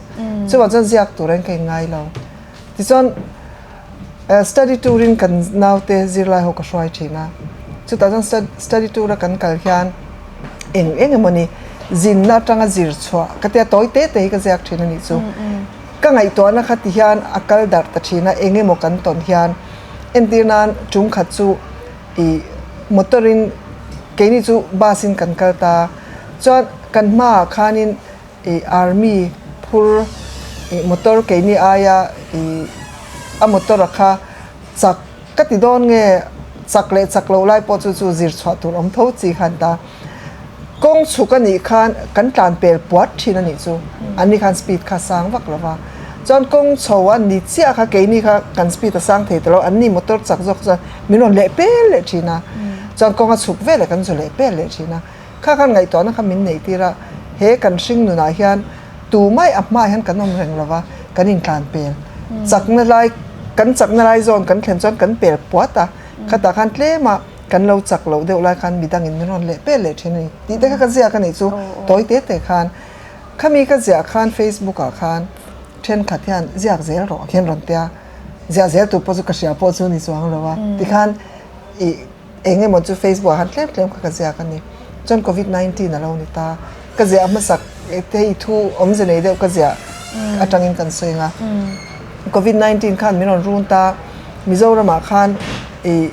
chuvang chuan ziak tur an ka inngai lo, tichuan study tour in kan naute zirlai ho ka hruai thin a, chutah chuan study tour a kan kal hian eng eng emaw ni zinna atanga zir chhuah ka tia tawi te te hi ka ziak thin a nih chu ka ngaihtuahna kha ti hian a kal darh ta thin a eng emaw kan tawn hian entir nan tum khat chu ih motor in keini chu bus in kan kal ta chuan kan hmaah khanin ih army phur ih motor keini aia ih a motor a kha chak Ka ti dawn nge, chak leh chak loh lai pawh chu chu zir chhuah tur awm tho chi khan ta. Kawng chhuk a nih khan kan tlan pel puat thin a nih chu, an ni khan speed kha sang vak lo va. Chuan kawng chho a ni chiah kha keini kha kan speed a sang thei ta lo, an ni motor chak zawk chuan min rawn leh pel leh thin a. Chuan kawng a chhuk veleh kan zu leh pel leh thin a. Kha khan ngaihtuahna kha min neih tir a, he kan hring nunah hian tumai a hmaah hian kan awm reng lo va, kan intlan pel. Chakna lai, kan chakna lai zawn kan thlen chuan kan pel puat a, khatah khan tlema kan lo chak loh deuh lai khan midangin min rawn leh pel leh thin a ni tih te kha ka ziak a nih chu tawi te te khan. Khami ka ziah khan Facebook ah khan thenkhat hian ziak zel rawh hian rawn tia, ziah zel tur pawh chu ka hria pawh chu ni chuang lo a, tikhan ih. Eng emaw chu Facebook ah khan tlem tlem kha ka ziak a ni. Chuan Covid 19 a lo ni ta. Ka ziah hmasak hei thu awmze nei deuh ka ziah atangin kan sawi ang a. Covid 19 khan min rawn run ta. Mizoramah khan. I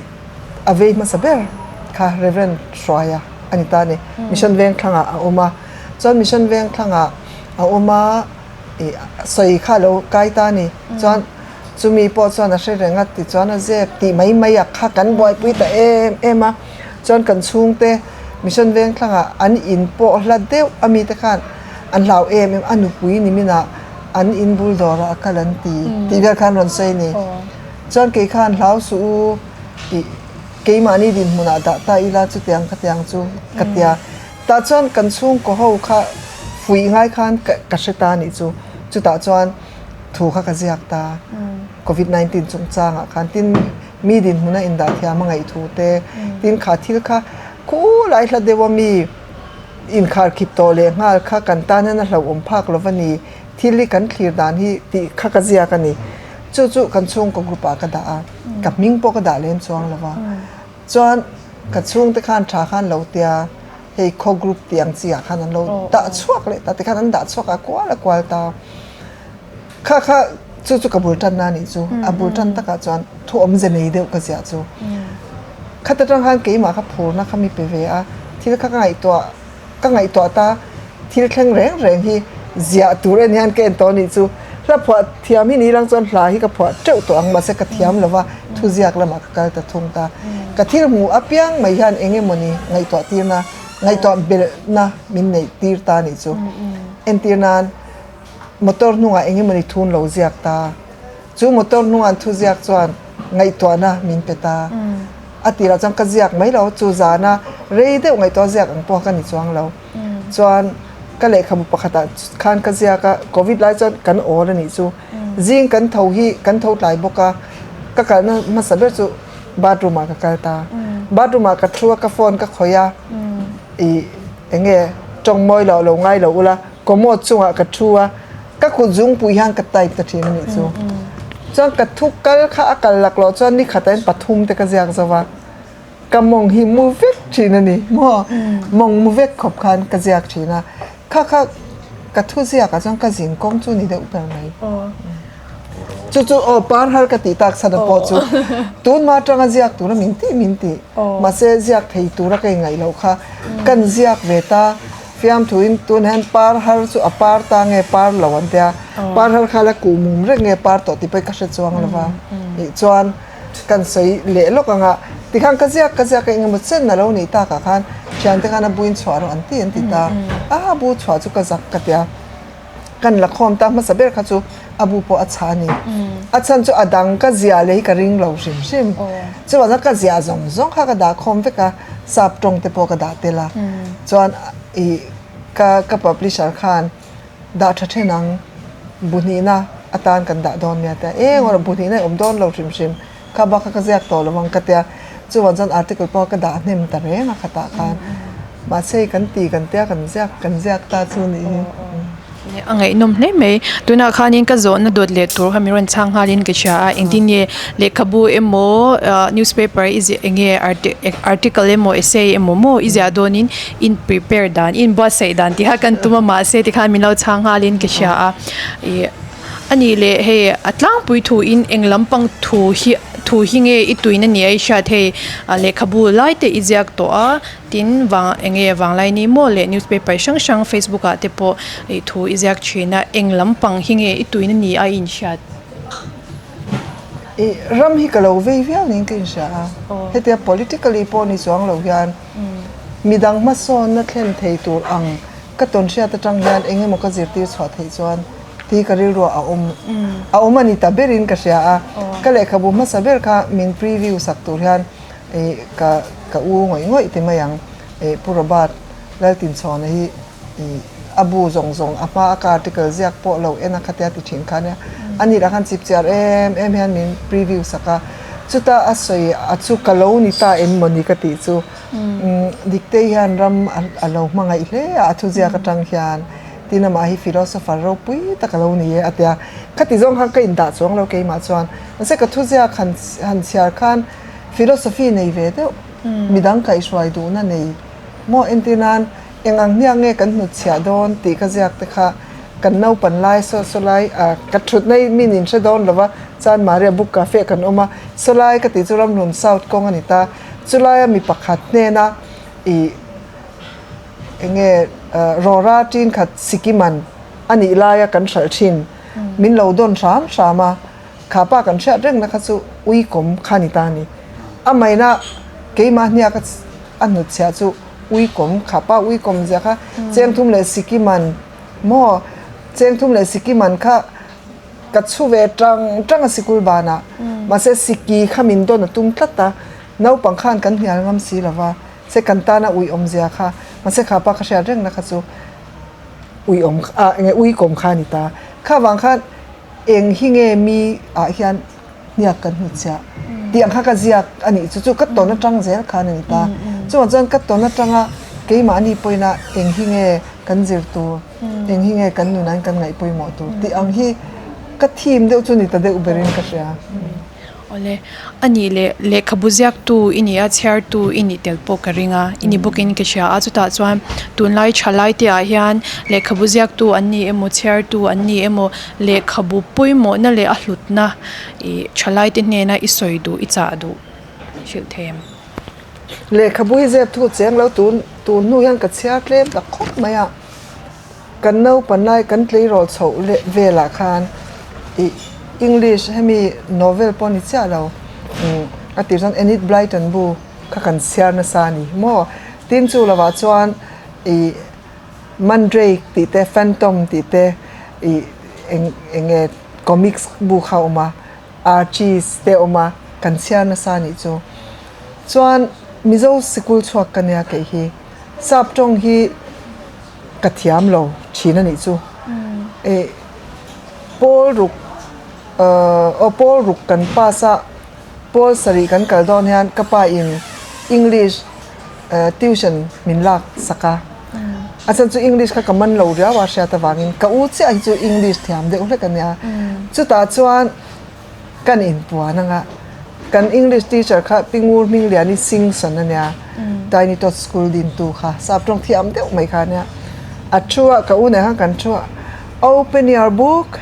a vei hmasa ber kha Reverend Hruaia a ni ta a ni. Mission Vengthlangah a awm a, chuan Mission Vengthlangah a awm a, i sawi kha a lo kai ta a ni. Chuan chumi pawh chuan a hre reng a, tichuan a zep tih mai mai a kha kan buaipui ta em em a. Chuan kan chhungte Mission Vengthlangah an in pawh hla deuh a mite khan an hlau em em a, nupui ni minah an in bul dawrah a kal an ti tih vel khan rawn sawi a ni. Chuan kei khan hlau suh u tih keimahni dinhmunah dah ta ila chutiang khatiang chu ka tia. Tah chuan kan chhungkaw ho kha fuih ngai khan ka hre ta anih chu. Chutah chuan thu kha ka ziak ta Covid 19 chungchangah khan tin mi dinhmuna indah thiam a ngaih thu te tin kha thil kha khulai hla deuh a mi inkharkhip tawh leh nghal kha kan tan hian a hlauhawm phak lo va ni thil hi kan thlir dan hi tih kha ka ziak a ni. Chu chu kan chhungkaw group ah ka dah a, ka hming pawh ka dah lem chuang lo va. Chuan ka chhungte khan tha khan lo tia hei khaw group tih ang chi ah khan an lo dah chhuak leh ta tikhan an dah chhuak a kual a kual ta. Kha kha chu chu ka bul tan na anih chu, a bul tan takah chuan thu awmze nei deuh ka ziah chu. Khat atang khan keimah kha phurna kha mi pe ve a, thil kha ka ngaihtuah Ka ngaihtuah ta, thil thleng reng reng hi ziah tur en hian ka en tawh anih chu. Hla phuah thiam hi ni lang chuan hla hi ka phuah teuh tawh ang mahse ka thiam lo va, thuziak lamah ka kal ta thung ta. Ka thil hmuh apiang mai hian eng emawni ngaihtuah tirna, ngaihtuah belhna min neih tir ta anih chu. Entir nan motor hnungah eng emawni thun lo ziak ta. Chu motor hnungah an thuziak chuan ngaihtuahna min pe ta. A tirah chuan ka ziak mai lo, chu zana rei deuh ngaihtuah ziak ang pawh ka ni chuang lo. Chuan ka lehkhabu pakhatah khan ka ziak a, Covid lai chuan kan awl a nih chu. Zing kan tho hi kan tho tlai bawk a, ka kalna hmasa ber chu bathroom ah ka kal ta. Bathroom ah ka thu a, ka phone ka khawih a, ih eng nge tawng mawi lo lo ngai lo ula, commode chungah ka thu a, Ka kut zungpui hian ka type ta thin a nih chu. Chuan ka thu kal kha a kal laklawh chuan ni khatah hian pathum te ka ziak zo va, ka mawng hi mu vek thin a ni maw, mawng mu vek khawp khan ka ziak thin a, kha kha ka thu ziak ah chuan ka zin kawng chu ni deuh ber mai. Chu chu aw par har ka tih tak chhan a pawh chu tun hma atanga ziak tura min tih min tih mahse ziak thei tura ka ingaih loh kha kan ziak ve ta. Fiamthuin tun hian par har chu a par ta nge par lo an tia, par har kha la kuh mum reng nge par tawh tih pawh ka hre chuang lo va, ih chuan kan sawi leh lawk ang a, tikhan ka ziak ka ziak a engemaw chen a lo nih takah khan thiante khan a buin chhuah rawh an ti an ti ta, a bu chhuah chu ka zak ka tia, kan la khawm ta hmasa ber kha chu a bu pawh a chhah a ni, a chhan chu a dang ka ziah leh hi ka ring lo hrim hrim, chuvangin ka ziah zawng zawng kha ka dah khawm vek a. Sap tawng te pawh ka dah tel a, chuan ih ka ka publisher khan dah tha then ang bu hnihna atan kan dah dawn nia tia eng erawh bu hnihna i awm dawn lo hrim hrim kha bak kha ka ziak tawh lo ang ka tia chuvang chuan article pawh ka dah hnem ta reng a khatah khan mahse kan ti kan tia kan ziak kan ziak ta chu nih hi. A ngaihnawm hle mai. Tunah khanin ka zawhna dawt leh tur kha min rawn chhang nghalin ka hria a, engtin nge lehkhabu emaw ah newspaper i ziah eng nge article emaw essay emaw maw i ziah dawnin in prepare dan in buatsaih dan tih kha kan tum a mahse tikhan min lo chhang nghalin ka hria a ih a nih leh hei a tlangpui thuin eng lampang thu hi thu hi nge i tuina ni a i hriat hei lehkhabu lai te i ziak tawh a. Tin, vang eng nge vanglai ni maw leh newspaper hrang hrang Facebook ah te pawh ih thu i ziak thin a, eng lampang hi nge i tuina ni a i inhriat? Ih, ram hi ka lo vei viau niin ka inhria a, hetia politically pawh ni chuang lo hian midang hmasawnna thlen thei tur ang ka tawn hriat atang hian eng emaw ka zirtir chhuah theih chuan ti ka rilruah a awm a awm a ni ta berin ka hria a, ka lehkhabu hmasa ber kha min preview sak tur hian Ih ka ka u ngawih ngawih ti mai ang. Ih Pu Robert Laltinchhawna hi ih a bu zawng zawng a hma a ka article ziak pawh lo en a khatia ti thin kha nia. A nih lah khan chip chiar em em hian min preview sak a. Chuta a sawi a chu ka lo ni ta em mawni ka tih chu umm Diktei hian ram a lo hmangaih hle a a thuziak atang hian tin amah hi philosopher ropui tak a lo ni e a tia. Khati zawng khan ka indah chuang lo keimah chuan. Mahse ka thuziak han han chhiar khan Philosophy nei ve deuh, midang kaihhruai duhna nei maw entir nan eng ang hniak nge kan hnutchhiah dawn tih ka ziak te kha Kan naupan lai saw saw lai ah ka thutna hi min in hre dawn lova chuan Maria Book Cafe kan awm a, saw lai ka tih chu Ramhlun South kawng a ni ta, chulaia mi pakhat hnena ih eng nge rawra tin khat Sikkim-an a nih laia kan hralh thin min lo dawn hram hram a, kha pa kan hriat rengna kha chu uikawm kha a ni ta a ni. Amaina keimah hniak a hnutchhiah chu uikawm kha pa uikawm zia kha Chengthum leh Sikkim-an Maw Chengthum leh Sikkim an kha ka chhu ve tang tang a sikul banah mahse Sikki kha min dawn a tum tlat a, naupang khan kan hnial ngam si lo va, se kan tana ui awmzia kha mahse kha pa ka hriat rengna kha chu ui awm ah enge ui kawm kha a ni ta. Kha vang khan eng hi nge mi ah hian hniak kan hmu chiah tih ang kha ka ziak a nih chu chu ka tawn atang zel khan a ni ta. Chuvang chuan ka tawn atanga keimahni pawina eng hi nge kan zir tur, eng hi nge kan nunain kan ngaih pawimawh tur tih ang hi ka theme deuh chu ni ta deuh berin ka hria. Awle, a nih leh lehkhabu ziaktu i nih a, chhiartu i nih tel pawh ka ring a, i ni bawkin ka hria a, chutah chuan tunlai thalai te ah hian lehkhabu ziaktu an ni emaw chhiartu an ni emaw lehkhabu pawimawhna leh a hlutna ih thalai te hnena i sawi duh i chah duh hrilh thei em? Lehkhabu hi zep thu cheng lo tun tun hnu hian ka chhiar tlem tak khawp mai a, kan naupan lai kan tleirawl chhoh leh velah khan ih English hemi novel pawh ni chiah lo umm a tih chuan Enid Blyton bu kha kan chhiar nasa a ni maw tin chu lovah chuan ih Mandrake tih te Phantom tih te ih eng eng nge comics bu kha a awm a. Archies te awm a, kan chhiar nasa a nih chu. Chuan Mizo sikul chhuak ka nia kei hi. Sap tawng hi ka thiam lo thin a nih chu. Eh pawl ruk aw pawl ruk kan pass a, pawl sarih kan kal dawn hian ka pa in English tuition min lak sak a. A chhan chu English kha ka man lo riau a hriat avangin ka u chiah hi chu English thiam deuh hlek a nia. Chutah chuan kan inpuan anga kan English teacher kha Pi Ngur Hmingliani Singson a nia, Tiny Tot School dintu kha sap tawng thiam deuh mai kha a nia. A thu a ka u nen khan kan thu a, Open your book,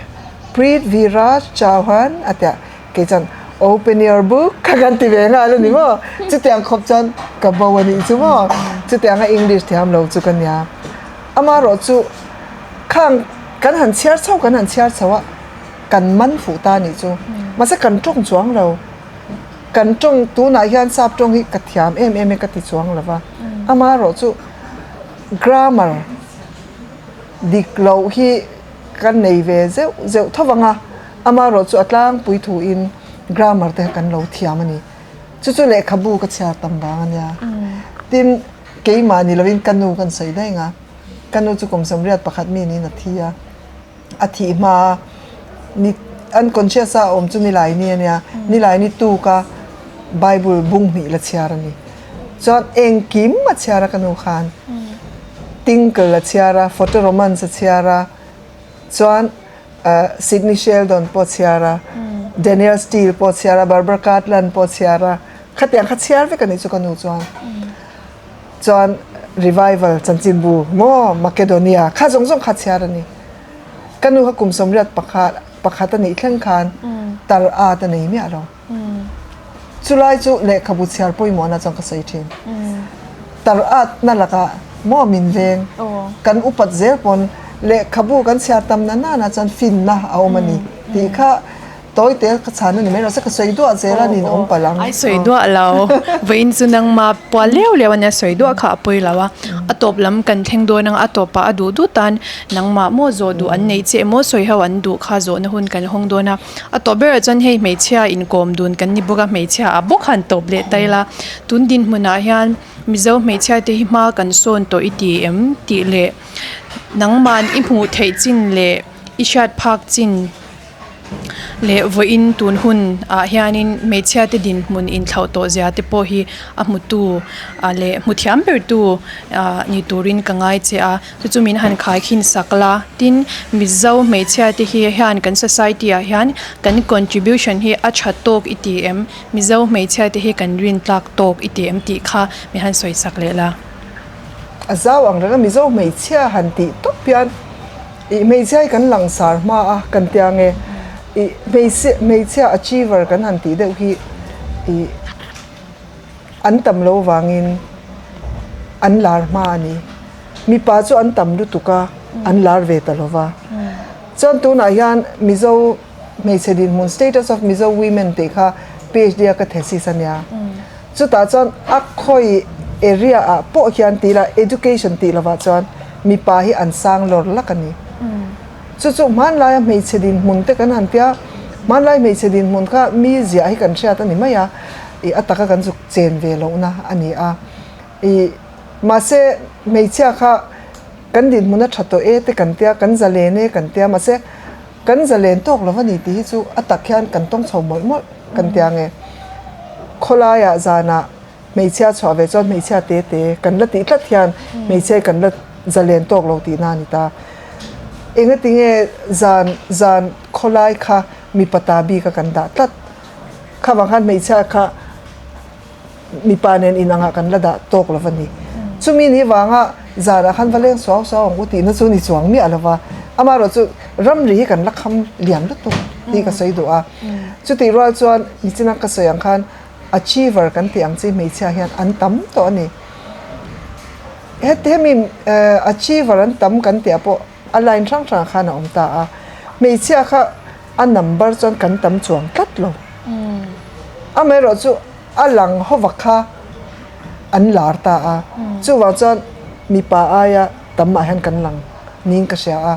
Prithviraj Chauhan a ti a. Kei chuan open your book kha kan ti ve nghal a ni maw? Chutiang khawp chuan ka bo a nih chu maw? Chutianga English thiam lo chu ka nia. Amaherawh chu khang kan han chhiar chho kan han chhiar chho a, kan man fuh ta a nih chu. Mahse kan tawng chuang lo. Kan tawng tunah hian sap tawng hi ka thiam em em e ka ti chuang lo va. Amaherawh chu grammar dik loh hi ka nei ve zeuh zeuh tho vang a. Amaherawh chu a tlangpui thuin grammar te kan lo thiam a ni. Chu chu lehkhabu ka chhiar tam vang a nia. Tin, keimah ni lovin ka nu kan sawi daih ang a. Ka nu chu kum 81 mi niin a thi a. A thih hma ni unconscious a awm chu Nilaini a nia. Nilaini tuka Bible bung hnih la chhiar a ni. Chuan engkim a chhiar a ka nu khan. Tinkle a chhiar a, photo romance a chhiar a, chuan Sidney Sheldon pawh chhiar a, Danielle Steel pawh chhiar a, Barbara Cartland pawh chhiar a, khatiang kha chhiar vek a nih chu ka nu chuan. Chuan Revival chanchinbu maw Makedonia kha zawng zawng kha chhiar a ni. Ka nu kha kum 81 a nih thleng khan tar at a nei miah lo. Chulai chu lehkhabu chhiar pawimawhna chuan ka sawi thin. Tar atna lakah maw min veng, kan upat zel pawn lehkhabu kan chhiar tam na nana chuan finna a awm a ni tih kha tawi tel ka chhan a ni mai rawh se ka sawi duah zel a nin awm palh ang. Ai sawi duah lo, vawiin chu nangma pual leu leu a nia sawi duah kha a pawi lo a, a tawp lam kan thleng dawn ang a tawpah a duh duh tan nangmah maw zawh duh an neih che emaw sawi ho an duh kha zawhna hun kan hawng dawn a. A tawp berah chuan hei hmeichhia inkawm dun kan ni bawk a, hmeichhia ah bawk han tawp leh ta ila. Tun dinhmunah hian Mizo hmeichhia te hi hma kan sawn tawh i ti em tih leh nangman i hmuh theih chin leh i hriat phak chin leh vawiin tun hun ah hianin hmeichhia te dinhmun inthlauh tawh zia te pawh hi a hmutu ah leh hmu thiam ber tu ah ni turin ka ngai che a. Chu chu min han khai khin sak la, tin Mizo hmeichhia te hi hian kan society ah hian kan contribution hi a tha tawk i ti em, Mizo hmeichhia te hi kan rin tlak tawk i ti em tih kha min han sawi sak leh la. A zau ang reng a Mizo hmeichhia han tih tawp hian. I hmeichhia hi kan langsar hma a kan tia nge i hmeichhia hmeichhia achiever kan han tih deuh hi i an tam lo vangin an lar hma a ni. Mipa chu an tam lutuk a, an lar ve ta lo va. Chuan tunah hian Mizo hmeichhe dinhmun Status of Mizo Women tih kha PhD a ka thesis a nia. Chutah chuan a khawi area ah pawh hian tih lah education tih lovah chuan mipa hi an sang lawr lak a ni. Chu chu hmanlaia hmeichhe dinhmun te kan han tia, hmanlai hmeichhe dinhmun kha mi ziah hi kan hriat a ni mai a, ih a taka kan zuk chen ve lohna a ni a. Ih mahse hmeichhia kha kan dinhmun a tha tawh e te kan tia, kan zalen e kan tia mahse Kan zalen tawk lo a ni tih hi chu a tak hian kan tawng chho mawlh mawlh kan ti ang e. Khawlaiah zanah hmeichhia chhuah ve chuan hmeichhia te te kan la tih tlat hian hmeichhia hi kan la zalen tawk lo tihna a ni ta. Engatinge zan zan khawlai kha mipa ta bik a kan dah tlat. Kha vang khan hmeichhia kha mipa nen inangah kan la dah tawk lo a ni. Chumi ni vanga zanah khan va leng suau suau ang u tihna chu ni chuang miah lo va, amaherawh chu ramri hi kan la kham lian lutuk tih ka sawi duh a. Chutih rual chuan nichina ka sawi ang khan achiever kan tih ang chi hmeichhia hian an tam tawh a ni. Hemi achiever an tam kan tih ah pawh a line hrang hrangah khan a awm ta a, hmeichhia kha a number chuan kan tam chuang tlat lo. Amaherawh chu a lang hova kha an lar ta a, chuvang chuan mipa aia tam ah hian kan lang niin ka hria a.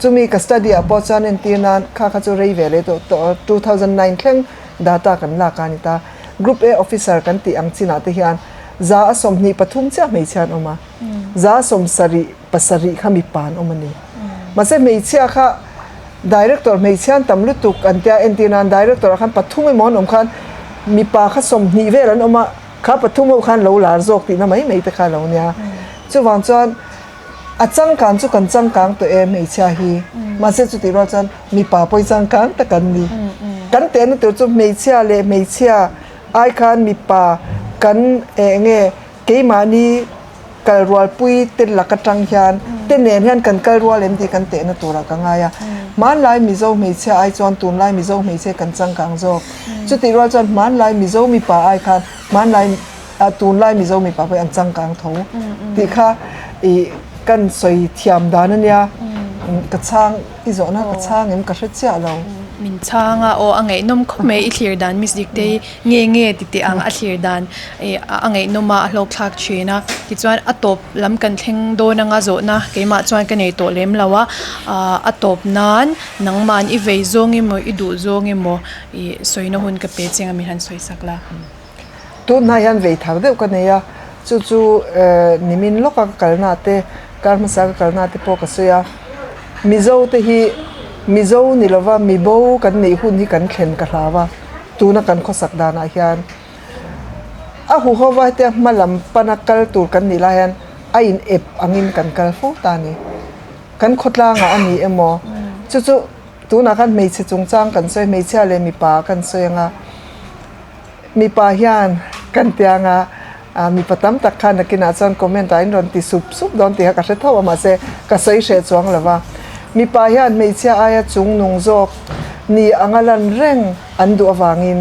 Chumi ka study ah pawh chuan entir nan kha kha chu rei ve leh tawh 2009 thleng data kan lak a ni ta. Group A officer kan tih ang chinah te hian 123 chiah hmeichhia an awm a, 77 kha mipa an awm a ni. Mahse hmeichhia kha Director hmeichhia an tam lutuk an tia entir nan director ah khan pathum emaw an awm khan mipa kha 20 vel an awm a, kha pathum ho khan lo lar zawk tihna mai mai te kha a lo nia. Chuvang chuan a changkang chu kan changkang tawh e hmeichhia hi mahse chutih rual chuan mipa pawh hi changkang tak an ni. Kan tehna tur chu hmeichhia leh hmeichhia ai khan mipa kan eng nge keimahni kal rualpui te lak atang hian te nen hian kan kal rual em tih kan tehna turah ka ngai a. Hmanlai Mizo hmeichhia ai chuan tunlai Mizo hmeichhia kan changkang zawk. Chutih rual chuan hmanlai Mizo mipa ai khan hmanlai tunlai Mizo mipa pawh hi an changkang tho tih kha ih kan sawi thiam dan a nia. Ka chhang i zawhna ka chhang em ka hre chiah lo. Min chhang a, aw a ngaihnawm khawp mai i thlir dan Miss Diktei nge nge ti teh ang a thlir dan ih a ngaihnawm a a hlawk thlak thin a tichuan a tawp lam kan thleng dawn anga zawhna keimah chuan ka nei tawh lem lo a ah a tawp nan nangmahn i vei zawng emaw i duh zawng emaw ih sawina hun ka pe cheng a min han sawi sak la. Tunhnai hian vei thar deuh ka nei a chu chu eh nimin lawka ka kalna te kar hmasa ka kalna te pawh ka sawi a Mizo te hi Mizo ni lova mibo kan neih hun hi kan thlen ka hlau a. Tuna kan khawsak danah hian a huhova hetia hma lam pana kal tur kan nih lai hian a in ep angin kan kal fo ta a ni. Kan khawtlangah a ni emaw chu chu tunah khan hmeichhe chungchang kan sawi hmeichhia leh mipa kan sawi anga mipa hian kan tianga mipa tam tak khan nakinah chuan comment ah in rawn ti sup sup dawn tih kha ka hre tho a mahse ka sawi hreh chuang lo va mipa hian hmeichhia aia chungnung zawk ni anga lan reng an duh avangin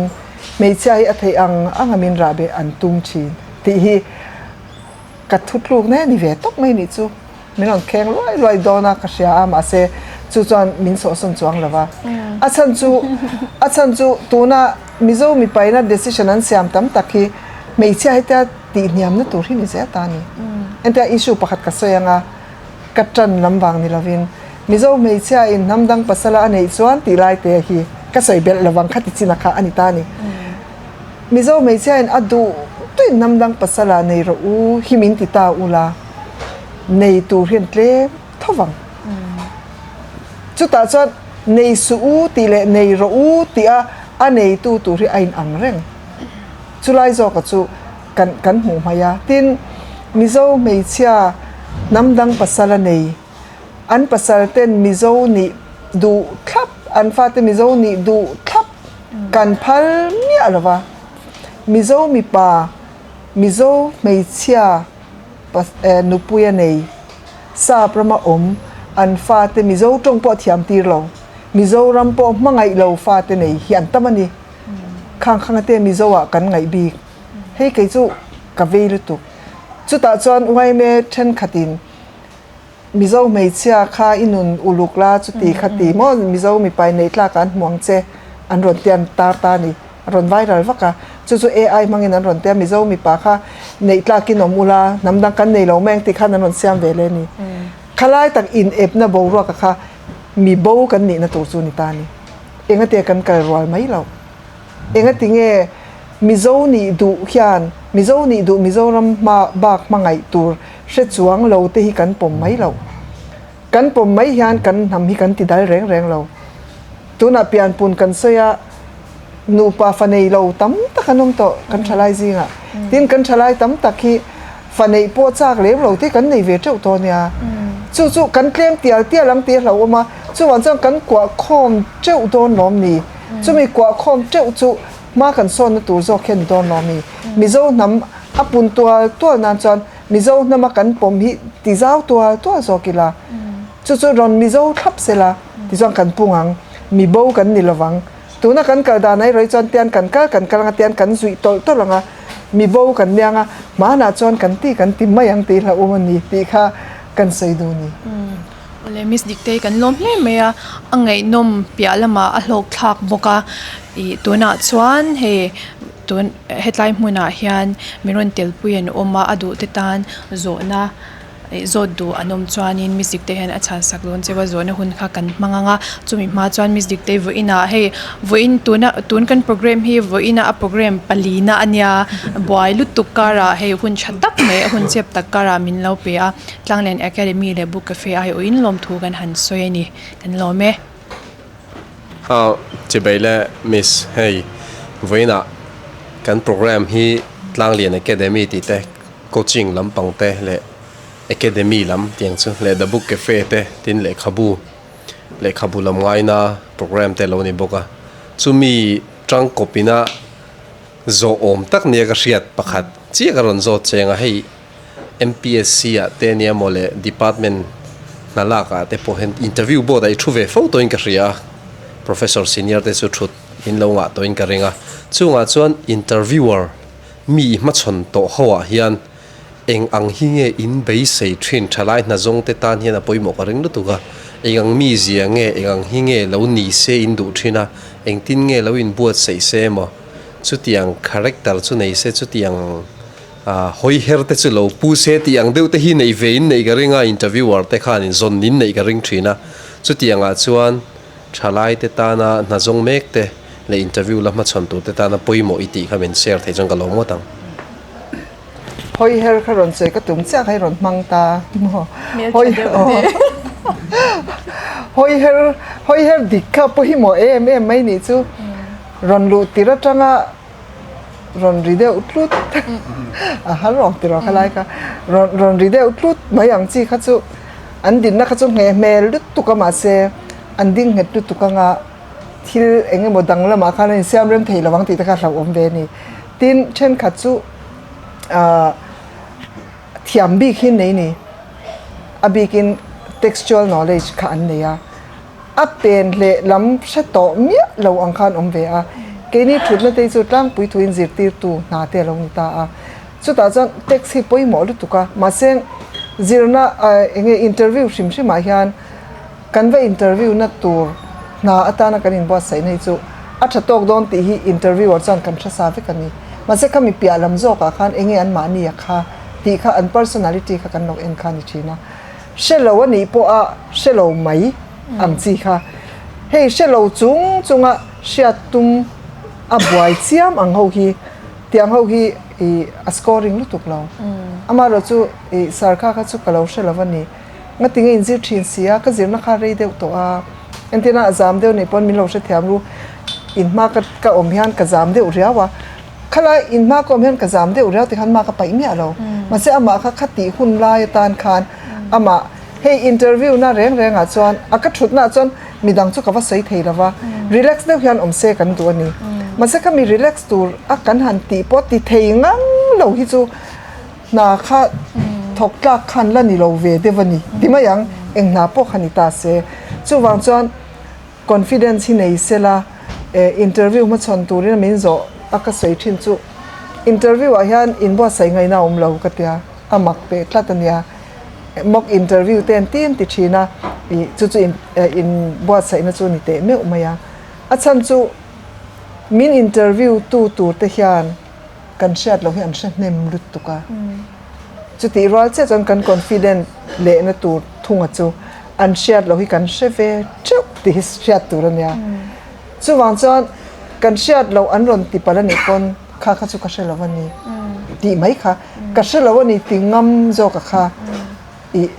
hmeichhia hi a theih ang ang a min rah beh an tum thin tih hi ka thutluk na ni ve tawp mai nih chu min rawn kheng luai luai dawn a ka hria a mahse chu chuan min sawhsawn chuang lo va a chhan chu a chhan chu tuna Mizo mipaina decision an siam tam tak hi hmeichhia hetia tih hniamna tur hi ni zel ta a ni entia issue pakhat ka sawi anga ka tan lam vang ni lovin Mizo hmeichhia in hnam dang pasala a neih chuan tih lai te hi ka sawi belh lovang kha ti chin a kha a ni ta a ni. Mizo hmeichhia in a duh tuin hnam dang pasala nei rawh u hi min ti ta ula nei tur hian tlem tho vang. Chutah chuan nei suh u tih leh nei rawh u tih a a neitu tur hi a in ang reng. Chulai zawka chu kan kan hmuh hmaih a. Tin, Mizo hmeichhia hnam dang pasal a nei. An pasal ten Mizo nih duh thlap, an fate Mizo nih duh thlap kan phal miah lo va. Mizo mipa, Mizo hmeichhia nupui a nei, sap rama awm. an fate Mizo tawng pawh thiam tir lo, Mizoram pawh hmangaih lo fate nei hi an tam a ni. Khang khang ate Mizo ah kan ngaih bik. Hei kei chu ka vei lutuk. Chutah chuan yma thenkhatin Mizo hmeichhia kha i nun uluk la chuti kha ti maw Mizo mipa in nei tlak ah an hmu ang che an rawn ti an tar ta a ni. A rawn viral vak a, chu chu AI hmangin an rawn ti a, Mizo mipa kha neih tlakin awm ula, hnam dang kan nei lo mai ang tih khan an rawn siam ve leh a ni. Khalai tak inepna boruaka kha mi bo kan nihna tur chu ni ta a ni. Engate kan kal rual mai lo. Engati nge Mizo nih duh hian Mizo nih duh Mizoram hma bak hmangaih tur hre chuang lo te hi kan pawm mai lo. Kan pawm mai hian kan hnam hi kan ti dal reng reng lo. Tunah pianpun kan sawi a, nupa fa nei lo tam tak an awm tawh kan thalai zingah. Tin, kan thalai tam tak hi fa neih pawh chak lem lo te kan nei ve teuh tawh nia. Chu chu kan tlem tial tial ang tih a hlauhawm a, chuvang chuan kan kuah khawm teuh dawn lawm ni? Chumi kuah khawm teuh chu hma kan sawnna tur zawk hian ni dawn lawm ni? Mizo hnam a pun tual tual nan chuan Mizo hnama kan pawm hi ti zau tual tual zawk ila, chu chu rawn Mizo thlap sela tichuan kan pung ang, mi bo kan ni lovang. Tuna kan kal dan erawh hi chuan tian kan kal kan kal anga tian kan zuih tawlh tawlh anga, mi bo kan nia anga, hmanah chuan kan ti kan ti mai ang tih hlauhawm a ni tih kha kan sawi duh a ni. Awle Miss Diktei kan lawm hle mai a, a ngaihnawm piah lamah a hlawk thlak bawk a, ih tunah chuan hei tun hetlai hmunah hian mi rawn telpui an awm a, a duh te tan zawhna ih zawt duh an awm chuanin Miss Diktei hian a chhan sak dawn cheu a, zawhna hun kha kan hmang ang a, chumi hma chuan Miss Diktei vawiinah hei vawiin tuna tun kan programme hi vawiina a programme palina a nia buai lutuk karah hei hun tha tak mai a hun chep tak karah min lo pe a. Tlanglen Academy leh Book Cafe aiawhin lawmthu kan han sawi a ni. Kan lawm e. Aw, chibai le Miss, hei vawiinah kan programme hi Tlanglian Academy tih te, coaching lampang te leh Academy lam tiang chu leh The Book Cafe te tin lehkhabu, lehkhabu lam ngaina programme te lo ni bawk a. Chumi tangkawpina zawh awm tak nia ka hriat pakhat chiah ka rawn zawt cheng a, hei MPSC ah te ania maw le department hna lak ah te pawh hian interview board ah i thu ve fo tawhin ka hria a, professor senior te chu thut in lo ngah tawhin ka ring a, chungah chuan interviewer mi i hmachhawn tawh ho ah hian eng ang hi nge in beisei thin thalai hna zawng te tan hian a pawimawh ka ring lutuk a, eng ang mizia nge eng ang hi nge lo ni se in duh thin a, engtin nge lo inbuatsaih se emaw chutiang character chu nei se chutiang. Hawi her te chu lo pu se tih ang deuh te hi neih ve in neih ka ring a, interviewer te khan in zawn in neih ka ring thin a, chutiang ah chuan thalai te tana hna zawng mek te leh interview la hmachhawn tur te tana pawimawh i tih kha min share theih chuan ka lo ngawt ang. Hawi her kha rawn sawi ka tum chiah kha i rawn hmang ta maw? Hawi hawi her hawi her dik kha pawimawh em em mai nih chu rawn luh tir atanga rawn ri deuh tlut a har rawng ti rawh khalai kha rawn rawn ri deuh tlut mai ang chi kha chu an dinna kha chu ngheh hmel lutuk a mahse an ding nghet lutuk anga thil eng emaw dang lamah khan an insiam rem thei lo ang tih te kha hlauhawm ve a ni tin thenkhat chu ahh thiam bik hi nei ni a bikin textual knowledge kha an nei a. A pen leh lam hre tawh miah lo ang khan awm ve a, keini thutna te hi chu tlangpui thuin zirtirtu hna te a lo ni ta a. Chutah chuan text hi pawimawh lutuk a, mahse zirna eng nge interview hrim hrimah hian kan va interview na tur hna atana kan inbuatsaihna hi chu a tha tawk dawn tih hi interviewer chuan kan hre sa vek a ni. Mahse khami piah lam zawkah khan eng nge anmahni a kha tih kha an personality kha kan lo en kha a ni thin a. Hre lo a nih pawh a hre lo mai ang chi kha. Hei hre lo chung chunga hriat tum a buai chiam ang ho hi tiang ho hi ih a scoring lutuk lo. Amaherawh chu ih sarkha kha chu ka lo hre lo a ni. Ngatinge in zir thin si a, ka zirna kha rei deuh tawh a, entirna a zam deuh nih pawn min lo hrethiam ru, in hma ka ka awm hian ka zam deuh riau a. Khalai in hma ka awm hian ka zam deuh riau tikhan ma ka paih miah lo. Mahse amah kha kha tih hun lai atan khan amah hei interview na reng reng ah chuan a ka thut na ah chuan midang chu ka va sawi thei lo va, relax deuh hian awm se kan duh a ni. Mahse khami relax tur a kan han tih pawh ti thei ngang lo hi chu hna kha thawk tlak khan la ni lo ve deuh a ni ti mai ang. Eng hna pawh kha ni ta se. Chuvang chuan confidence hi nei sela interview hmachhawn turin min zawh a ka sawi thin chu interview ah hian inbuatsaih ngaihna a awm lo ka tia a mak peh tlat a nia. Mock interview te an ti an ti thin a ih chu chu inbuatsaihna chu a ni teh meuh mai a. A chhan chu min interview tu tur te hian kan hriat loh hi an hre hnem lutuk a. Chutih rual chiah chuan kan confident lehna tur thunga chu an hriat loh hi kan hre ve teuh tih hi hriat tur a nia. Chuvang chuan kan hriat loh an rawn ti palh a nih pawn kha kha chu ka hre lo a ni tih mai kha ka hre lo a ni ti ngam zawk a kha ih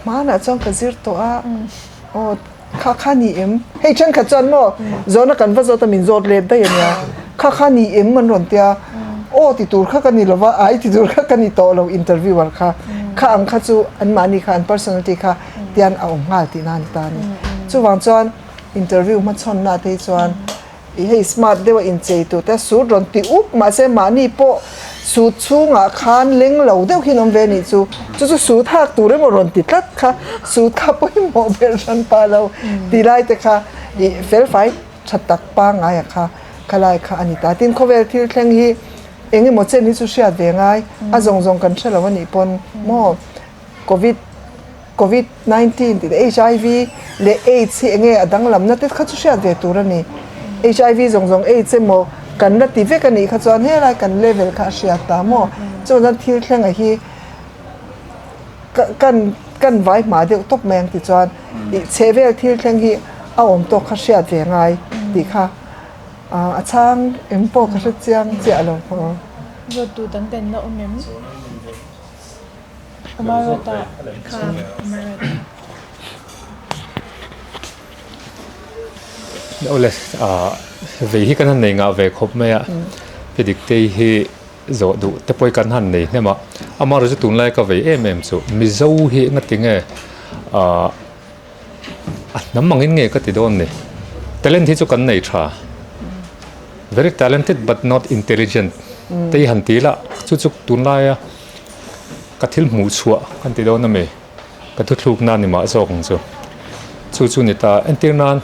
hmanah chuan ka zir tawh a aw kha kha ni em hei thenkhat chuan maw zawhna kan va zawt a min zawt let daih a nia kha kha ni em an rawn tia aw ti tur kha ka ni lova ai ti tur kha ka ni tawh lo interviewer kha kha ang kha chu an mahni kha an personality kha tian a awm nghal tihna a ni ta a ni chuvang chuan interview hmachhawnna te hi chuan I hei smart deuh a inchei tur te suit rawn ti up mahse mahni pawh suit chhungah khan leng lo deuh hian awm ve anih chu chu chu suit hak tur emaw rawn ti tlat kha suit kha pawimawh ber hran pa lo ti lai te kha ih fel fai tha tak pangngai a kha khalai kha a ni ta tin khawvel thil thleng hi eng emaw chen hi chu hriat ve ngai a zawng zawng kan hre lo anih pawn maw Covid Covid 19 tih te HIV leh AIDS hi enge a danglamna te kha chu hriat ve tur a ni. HIV zawng zawng AIDS emaw kan la ti vek a nih kha chuan helai kan level kha a hriat ta maw? Chuan chuan thil thlenga hi kan kan vai hma deuh tawp mai ang ti chuan ih chhehvel thil thleng hi a awm tawk kha hriat ve ngai tih kha a chhang eng pawh ka hre chiang chiah lo. Zawttu dang kan la awm em? Amarata kha Amarata. Awle vei hi kan han nei ngah ve khawp mai a pi Diktei hi zawh duh te pawh hi kan han nei hnem a amaherawhchu chu tunlai ka vei em em chu Mizo hi ngatinge ah a hnam angin nge ka ti dawn ni talent hi chu kan nei tha very talented but not intelligent te hi han ti ila chu chu tunlaia ka thil hmuh chhuah kan ti dawn a mi ka thuthluk na ni mah zawk ang chu chu chu ni ta entir nan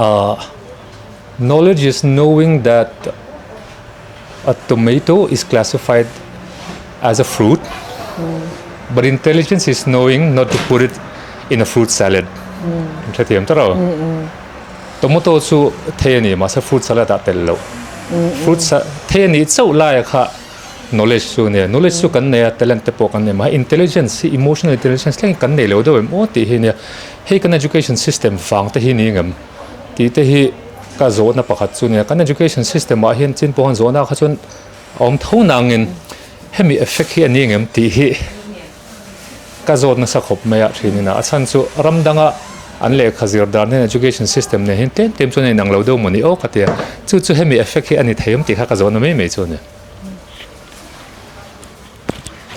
ah knowledge is knowing that a tomato is classified as a fruit but intelligence is knowing not to put it in a fruit salad hrethiam ta ro tomato chu thei a ni mahse fruit salad ah telh loh fruit thei a nih chauh laia kha Knowledge chu a nia, knowledge chu kan nei a, talent te pawh kan nei mahse intelligence hi emotional intelligence thlengin kan nei lo deuh em aw tih hi a nia. Hei kan education system vang te hi ni ngem tih te hi ka zawhna pakhat chu a nia. Kan education system ah hian chin pawh han zawhna kha chuan a awm tho nangin hemi effect hi a ni ngem tih hi ka zawt nasa khawp mai a thin ina a chhan chu ram danga an lehkha zir dan hian education system nen hian tlem tlem chuan a inang lo deuh mawni aw ka ti a, chu chu hemi effect hi a ni thei awm tih kha ka zawhna mai mai chu a ni.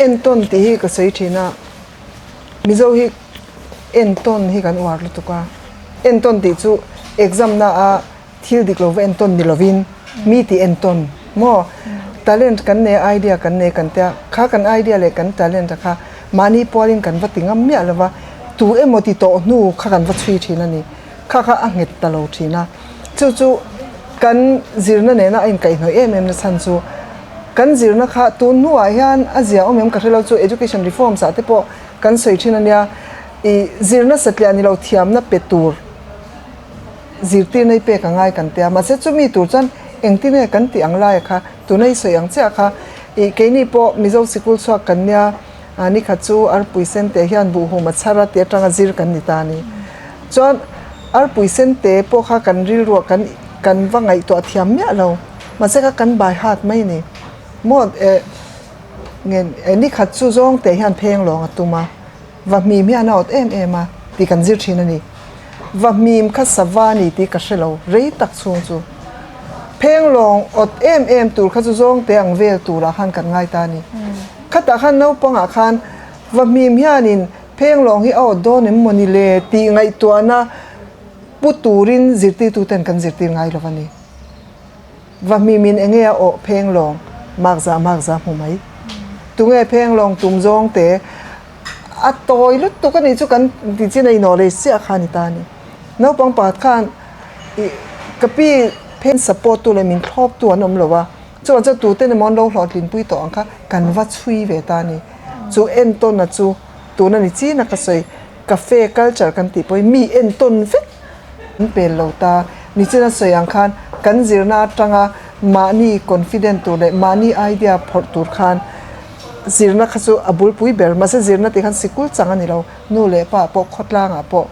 Entawn tih hi ka sawi thin a, Mizo hi entawn hi kan uar lutuk a, entawn tih chu exam na a thil dik lo va entawn ni lovin mi tih entawn maw? Talent kan nei a, idea kan nei kan tia, kha kan idea leh kan talent a kha mahni pualin kan va ti ngam miah lo va, tu emaw ti tawh hnu kha kan va chhui thin a ni, kha kha a nghet ta lo thin a, chu chu kan zirna nena a inkaihhnawih em em na chhan chu kan zirna kha tun hnuah hian a zia awm em ka hre lo chu education reforms ah te pawh kan sawi thin a nia, ih zirna satliah ni lo thiamna pe tur. Zirtirna i pek a ngai kan tia, mahse chumi tur chuan engtin nge kan tih ang laia kha tuna i sawi ang chiah kha ih keini pawh Mizo sikul chhuak kan nia, nikhat chu arpui sen te hian buhhum a chhar a ti atanga zir kan ni ta a ni. Chuan arpui sen te pawh kha kan rilruah kan kan va ngaihtuah thiam miah lo, mahse kha kan bai hat mai a ni. Maw eh nge nikhat chu zawng te hian pheng lawng a tum a. Vahmim hi an awt em em a tih kan zir thin a ni. Vahmim kha sava a ni tih ka hre lo rei tak chhung chu. Phenglawng awt em em tur kha chu zawng te ang vel turah khan kan ngai ta a ni. Khatah khan naupangah khan Vahmim hianin phenglawng hi a awt dawn em maw ni le tih ngaihtuahna pu turin zirtirtuten kan zirtir ngai lo a ni. Vahmimin enge a awh phenglawng makza makza hmu mai. Tunge phenglawng tum zawng te a tawi lut. lutuk a nih chu kan ti chin a knowledge chiah kha a ni ta a ni. Naupang pakhat khan ih ka pi phen support tu leh min thlawp tu an awm lo a, chuvang chuan tute emaw an lo hlawhtlinpui tawh ang kha kan va chhui ve ta a ni. Chu entawn a chu tuna ni chin a ka sawi cafe culture kan tih pawhin mi entawn vek an pel lo ta. Nichina sawi ang khan kan zirna atanga mahni confident tur leh mahni idea phawrh tur khan zirna kha chu a bulpui ber mahse zirna tih khan sikul chang a ni lo, nu leh pa pawh khawtlangah pawh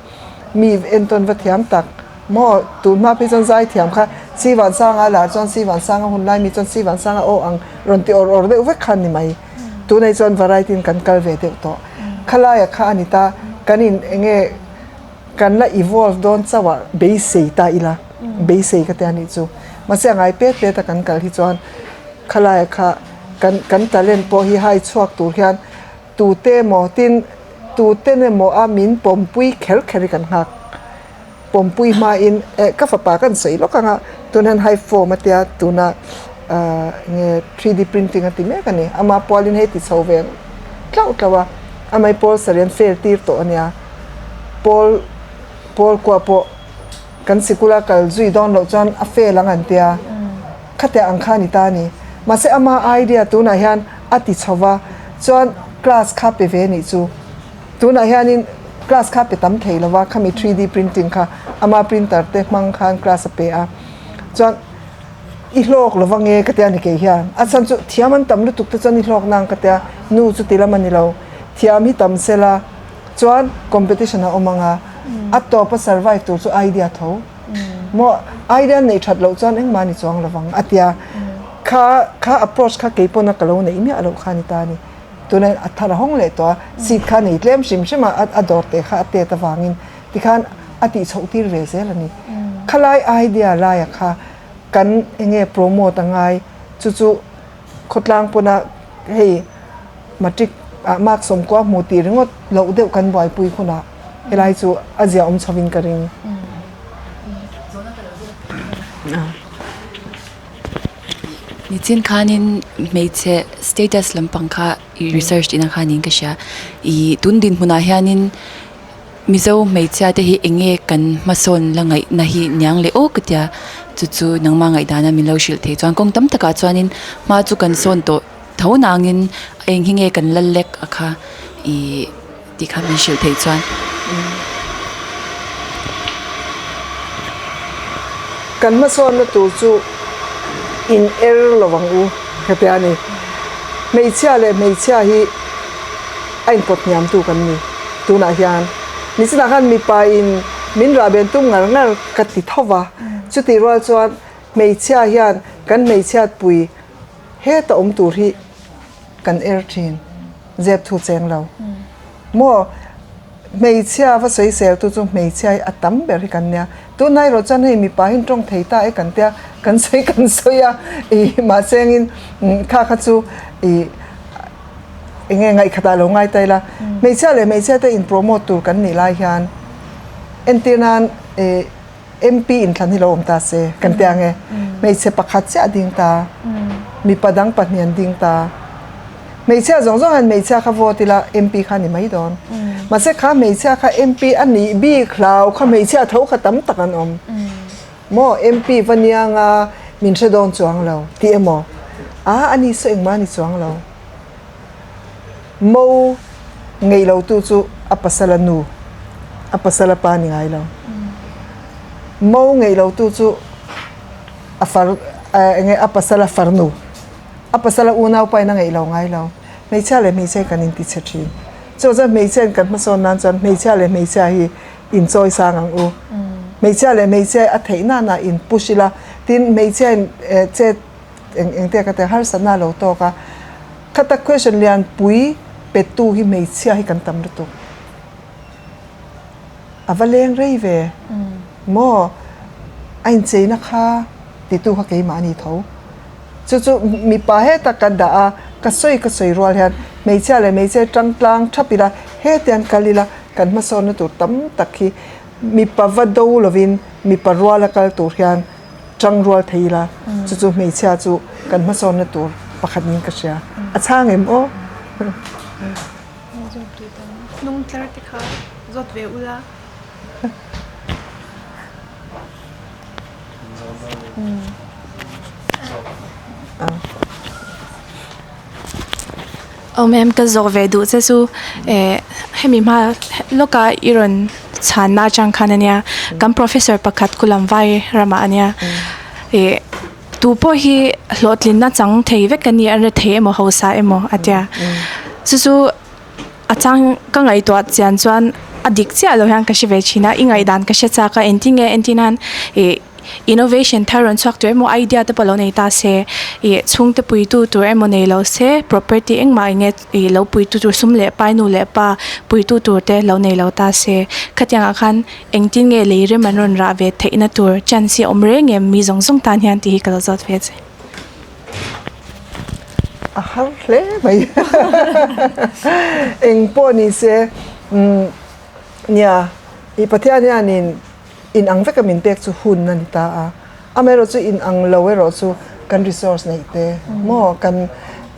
mi entawn va thiam tak maw tun hma phei chuan zai thiam kha Sivansanga a lar chuan Sivansanga hun lai mi chuan Sivansanga aw ang rawn ti awr awr deuh vek kha a ni mai. Tunah hi chuan variety in kan kal ve deuh tawh. Khalaia kha a ni ta, kan in eng nge kan la evolve dawn chauh a beisei ta ila, beisei ka tia nih chu. Mahse a ngai pet pet a kan kal hi chuan khalaia kha kan kan talent pawh hi hai chhuak tur hian tute emaw tin tuten emaw a min pawmpui kher kher hi kan nghak. Pawmpui hmain eh ka fapa kan sawi lawk ang a, tun hian high form a tia tuna ahh nge 3D printing a ti mek a ni. Ama pualin hei ti chho ve tlauh tlauh a, amai pawl sarih an fail tir tawh a nia. Pawl pawl kua pawh kan sikula kal zui dawn loh chuan a fail ang an tia, khatiang ang kha a ni ta a ni. Mahse ama idea tunah hian a ti chho va, chuan class kha pe ve nih chu. Tunah hianin class kha pe tam thei lova, khami 3D printing kha ama printer te hmang khan class a pe a, chuan i hlawk lova nge ka tia ni kei hian, a chhan chu thiam an tam lutuk te chuan i hlawk nang ka tia, nu chu ti lam a ni lo, thiam hi tam sela chuan competition a awm ang a, a tawp a survive tur chu idea tho maw, idea neih that loh chuan engmah a ni chuang lovang a tia, kha kha approach kha keipawn a ka lo neih miah loh kha a ni ta a ni. Tunah a thar a hawng leh tawh a, seat kha a nei tlem hrim hrim a, a dawr teh kha a tet avangin tikhan a tih chhoh tir ve zel a ni. Khalai idea laia kha kan eng nge promote a ngai chu chu khawtlang pawna hei matric ah mark sawmkua hmu tih ringawt loh deuh kan buaipui hunah helai chu a zia awm chhovin ka ring. Nichin khanin hmeichhe status lampang kha i research tihna kha niin ka hria ih tun dinhmunah hianin mizo hmeichhia te hi eng nge kan hmasawn la ngaihna hi niang leh aw ka tia chu chu nangmah ngaihdana min lo hrilh thei chuan kawng tam takah chuanin hma chu kan sawn tawh tho nangin eng hi nge kan la lek a kha ih tih kha min hrilh thei chuan. Kan hmasawnna tur chu in er lo ang u hetia a ni. Hmeichhia leh hmeichhia hi a inpawt hniamtu kan ni tunah hian. Nichinah khan mipa in min rahben tum ngar ngar ka ti tho va, chutih rual chuan hmeichhia hian kan hmeichhiatpui heta awm tur hi kan er thin. Zep thu cheng lo maw? Hmeichhia va sawisel tu chu hmeichhia hi a tam ber hi kan nia. Tunah erawh chuan hei mipa hi tawng thei ta e kan tia kan sawi kan sawi a ih mahse engin kha kha chu ih enge ngaihkhatah lo ngai ta ila. Hmeichhia leh hmeichhia te in promote tur kan nih lai hian entir nan ih MP inthlan hi lo awm ta se kan tia nge hmeichhe pakhat chiah a ding ta mipa dang pahnih an ding ta hmeichhia zawng zawng hian hmeichhia kha vote ila MP kha a ni mai dawn mahse kha hmeichhia kha MP a nih bik hlau kha hmeichhia tho kha tam tak an awm maw MP va nianga min hre dawn chuang lo tih emaw a ani saw engmah a ni chuang lo Mo ngeih lo tu chu a pasal a nu, a pasal a pa ni ngai lo. Mo ngeih lo tu chu a far enge a pasal a farnu, a pasal a unau pa in a ngeih lo ngai lo. Hmeichhia leh hmeichhia hi kan inti chhe thin. Chu chuan hmeichhia in kan hmasawn nan chuan hmeichhia leh hmeichhia hi inchawi sang ang u. Hmeichhia leh hmeichhia hi a theih nana in push ila, tin hmeichhia in chet Eng eng te ka ti harsatna a lo tawk a, khata question lian pui petu hi hmeichhia hi kan tam lutuk. A va leng rei ve maw a incheina kha titu kha keimah a ni tho. Chu chu mipa heta ka dah a, ka sawi ka sawi rual hian hmeichhia leh hmeichhe tang tlang thap ila hetiang kal ila kan hmasawnna tur tam tak hi mipa va do lovin mipa ruala kal tur hian Chang rual thei ila, chu chu hmeichhia chu kan hmasawnna tur pakhat niin ka hria. A chhang em aw? Hnung tlar te kha zawt ve ula. Aw ma'am ka zawh ve duh che chu eh hemi hma lawka i rawn chhanna atang khan ania kan professor pakhat kulam vai ramah ania ih tu pawh hi hlawhtlinna chang thei vek a ni a rethei emaw hausa emaw a tia chu chu a chang ka ngaihtuah chian chuan a dik chiah lo hian ka hre ve thin a i ngaihdan ka hre chak a engtin nge entir nan ih innovation thar rawn chhuak tur emaw idea te pawh lo nei ta se ih chhungte puitu tur emaw nei lo se property engmah eng nge ih lo puitu tur sum leh pai nu leh pa puitu tur te lo nei lo ta se khatiang ah khan engtin nge lei rem an rawn rah ve theih na tur chance hi a awm reng em mi zawng zawng tan hian tih hi ka lo zawt ve che. A har hle mai eng pawh ni se umm nia ih Pathian hianin in ang veka min pek chu hun a ni ta a, amaherawh chu in ang lo erawh chu kan resource neih te maw kan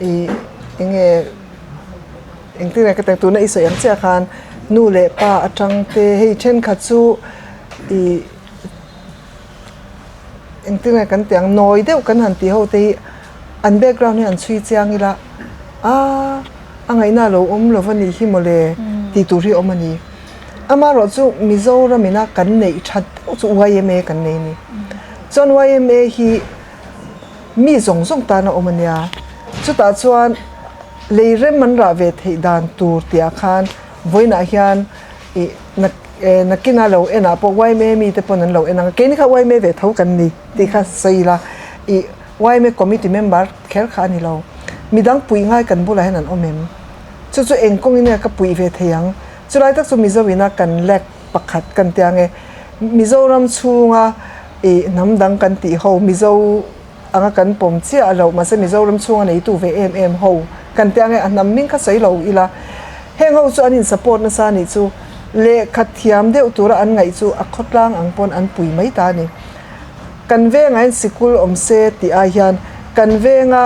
ih eng nge engtin nge ka tih tuna i sawi ang chiah khan nu leh pa atang te hei thenkhat chu ih engtin nge kan tih ang nawi deuh kan han tih ho te hi an background hi an chhui chiang ila a a ngaihna a lo awm lo va nih hi mawle tih tur hi a awm a ni. Amaherawh chu Mizoram ina kan neih that deuh chu yma kan nei a ni. Chuan yma hi mi zawng zawng tan a awm a nia. Chutah chuan lei rem an rah ve theih dan tur tih ah khan vawiinah hian ih nakina lo enah pawh yma mite pawn an lo en ang a, keini kha yma ve tho kan ni tih kha sawi ila ih yma committee member kher kha a ni lo. Midang puih ngai kan bulah hian an awm em? Chu chu eng kawngin nge ka puih ve thei ang? Chulai tak chu Mizo ina kan lek pakhat kan tia nge Mizoram chhunga ih hnam dang kan tih ho Mizo anga kan pawm chiah loh mahse Mizoram chhunga neitu ve em em ho kan tia nge a hnam hming kha sawi lo ila heng ho chu an in support nasa anih chu lehkha thiam deuh tura an ngaih chu a khawtlang ang pawn an pui mai ta a ni. Kan vengah hian sikul awm se tih ai hian kan venga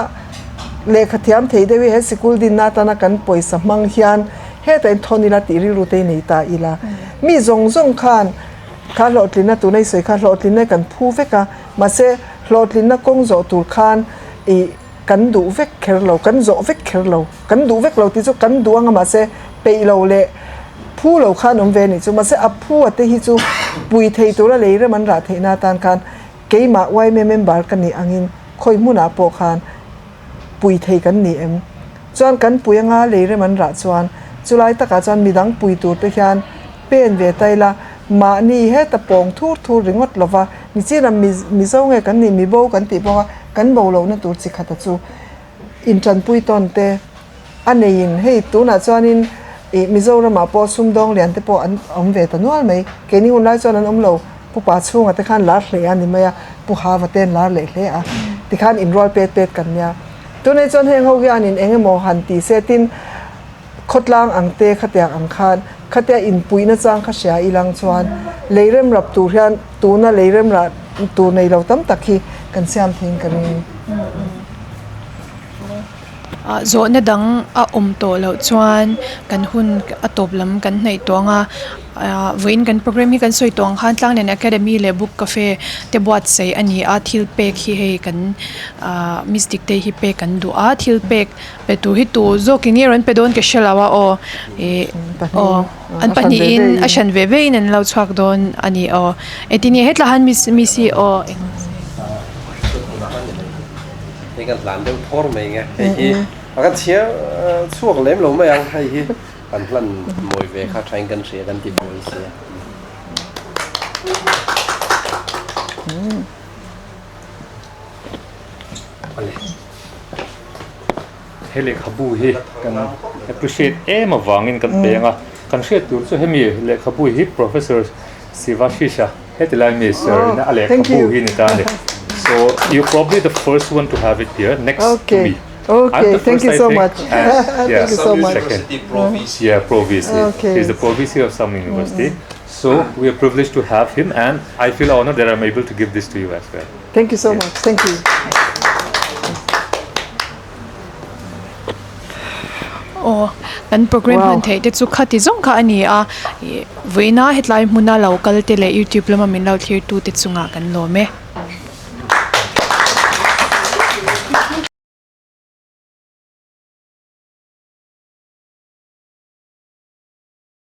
lehkha thiam thei deuh hi he sikul dinna atana kan pawisa hmang hian hetah in thawn ila tih rilru te hi nei ta ila. Mi zawng zawng khan kha hlawhtlinna tuna i sawi kha hlawhtlinna hi kan phu vek a, mahse hlawhtlinna kawng zawh tur khan ih kan duh vek kher lo, kan zawh vek kher lo, kan duh vek lo tih chu kan duh anga mahse peih lo leh phu lo khan awm ve a nih chu, mahse a phu a te hi chu pui thei tura lei rem an rah theihna atan khan keimah yma member ka nih angin khawi hmunah pawh khan pui thei kan ni em? Chuan kan pui anga lei rem an rah chuan chulai takah chuan midang pui tur te hian pen ve ta ila mahni heta pawng thur thur ringawt lova nichin a Mizo nge kan nih mibo kan tih pawha kan bo lohna tur chi khata chu intanpui tawn te a neiin hei tunah chuanin ih Mizoramah pawh sumdawng lian te pawh an awm ve ta nual mai keini hun lai chuan an awm lo pupa chhunga te khan lar hle a ni mai a pu hava te an lar leh hle a tikhan inrual pet pet kan nia tunah chuan heng ho hianin eng emaw han ti se tin khawtlang ang te khatiang ang khan khatia inpuihna chang kha hria ilang chuan lei rem rap tur hian tuna lei rem rah tur nei lo tam tak hi kan siam theiin ka ring. Zawhna dang a awm tawh loh chuan kan hun a tawp lam kan hnaih tawh ang a. Vawiin kan programme hi kan sawi tawh ang khan Tlanglian Academy leh Book Cafe te buatsaih a ni a, thil pek hi hei kan ahh Miss Diktei hi pek kan duh a, thil pek pe tur hi tu zawk in nge rawn pe dawn ka hre lo a aw ih aw an pahnihin a hran ve ve in an lo chhuak dawn a ni aw engtin nge hetlah han miss miss hi aw eng Hei kan hlan deuh thawr mai nge hei hi a kan chhiar chhuak lem lo mai ang hei hi kan hlan mawi ve kha thain kan hria kan ti buai sia. He lehkhabu hi kan appreciate em avangin kan pe ang a, kan hriat tur chu hemi lehkhabu hi Professor Sivashisha heti lai mi sir ina a lehkhabu hi ni ta a ni. So you probably the first one to have it here next to me. Okay, thank you so much. Thank you so much. Second. Yeah, Pro VC. He's the Pro VC of some university. So we are privileged to have him and I feel honored that I'm able to give this to you as well. Thank you so much. Thank you. Aw, kan program hman theih te chu khati zawng kha a ni a, ih vawiina hetlai hmuna lo kal te leh youtube lama min lo thlir tu te chungah kan lawm e.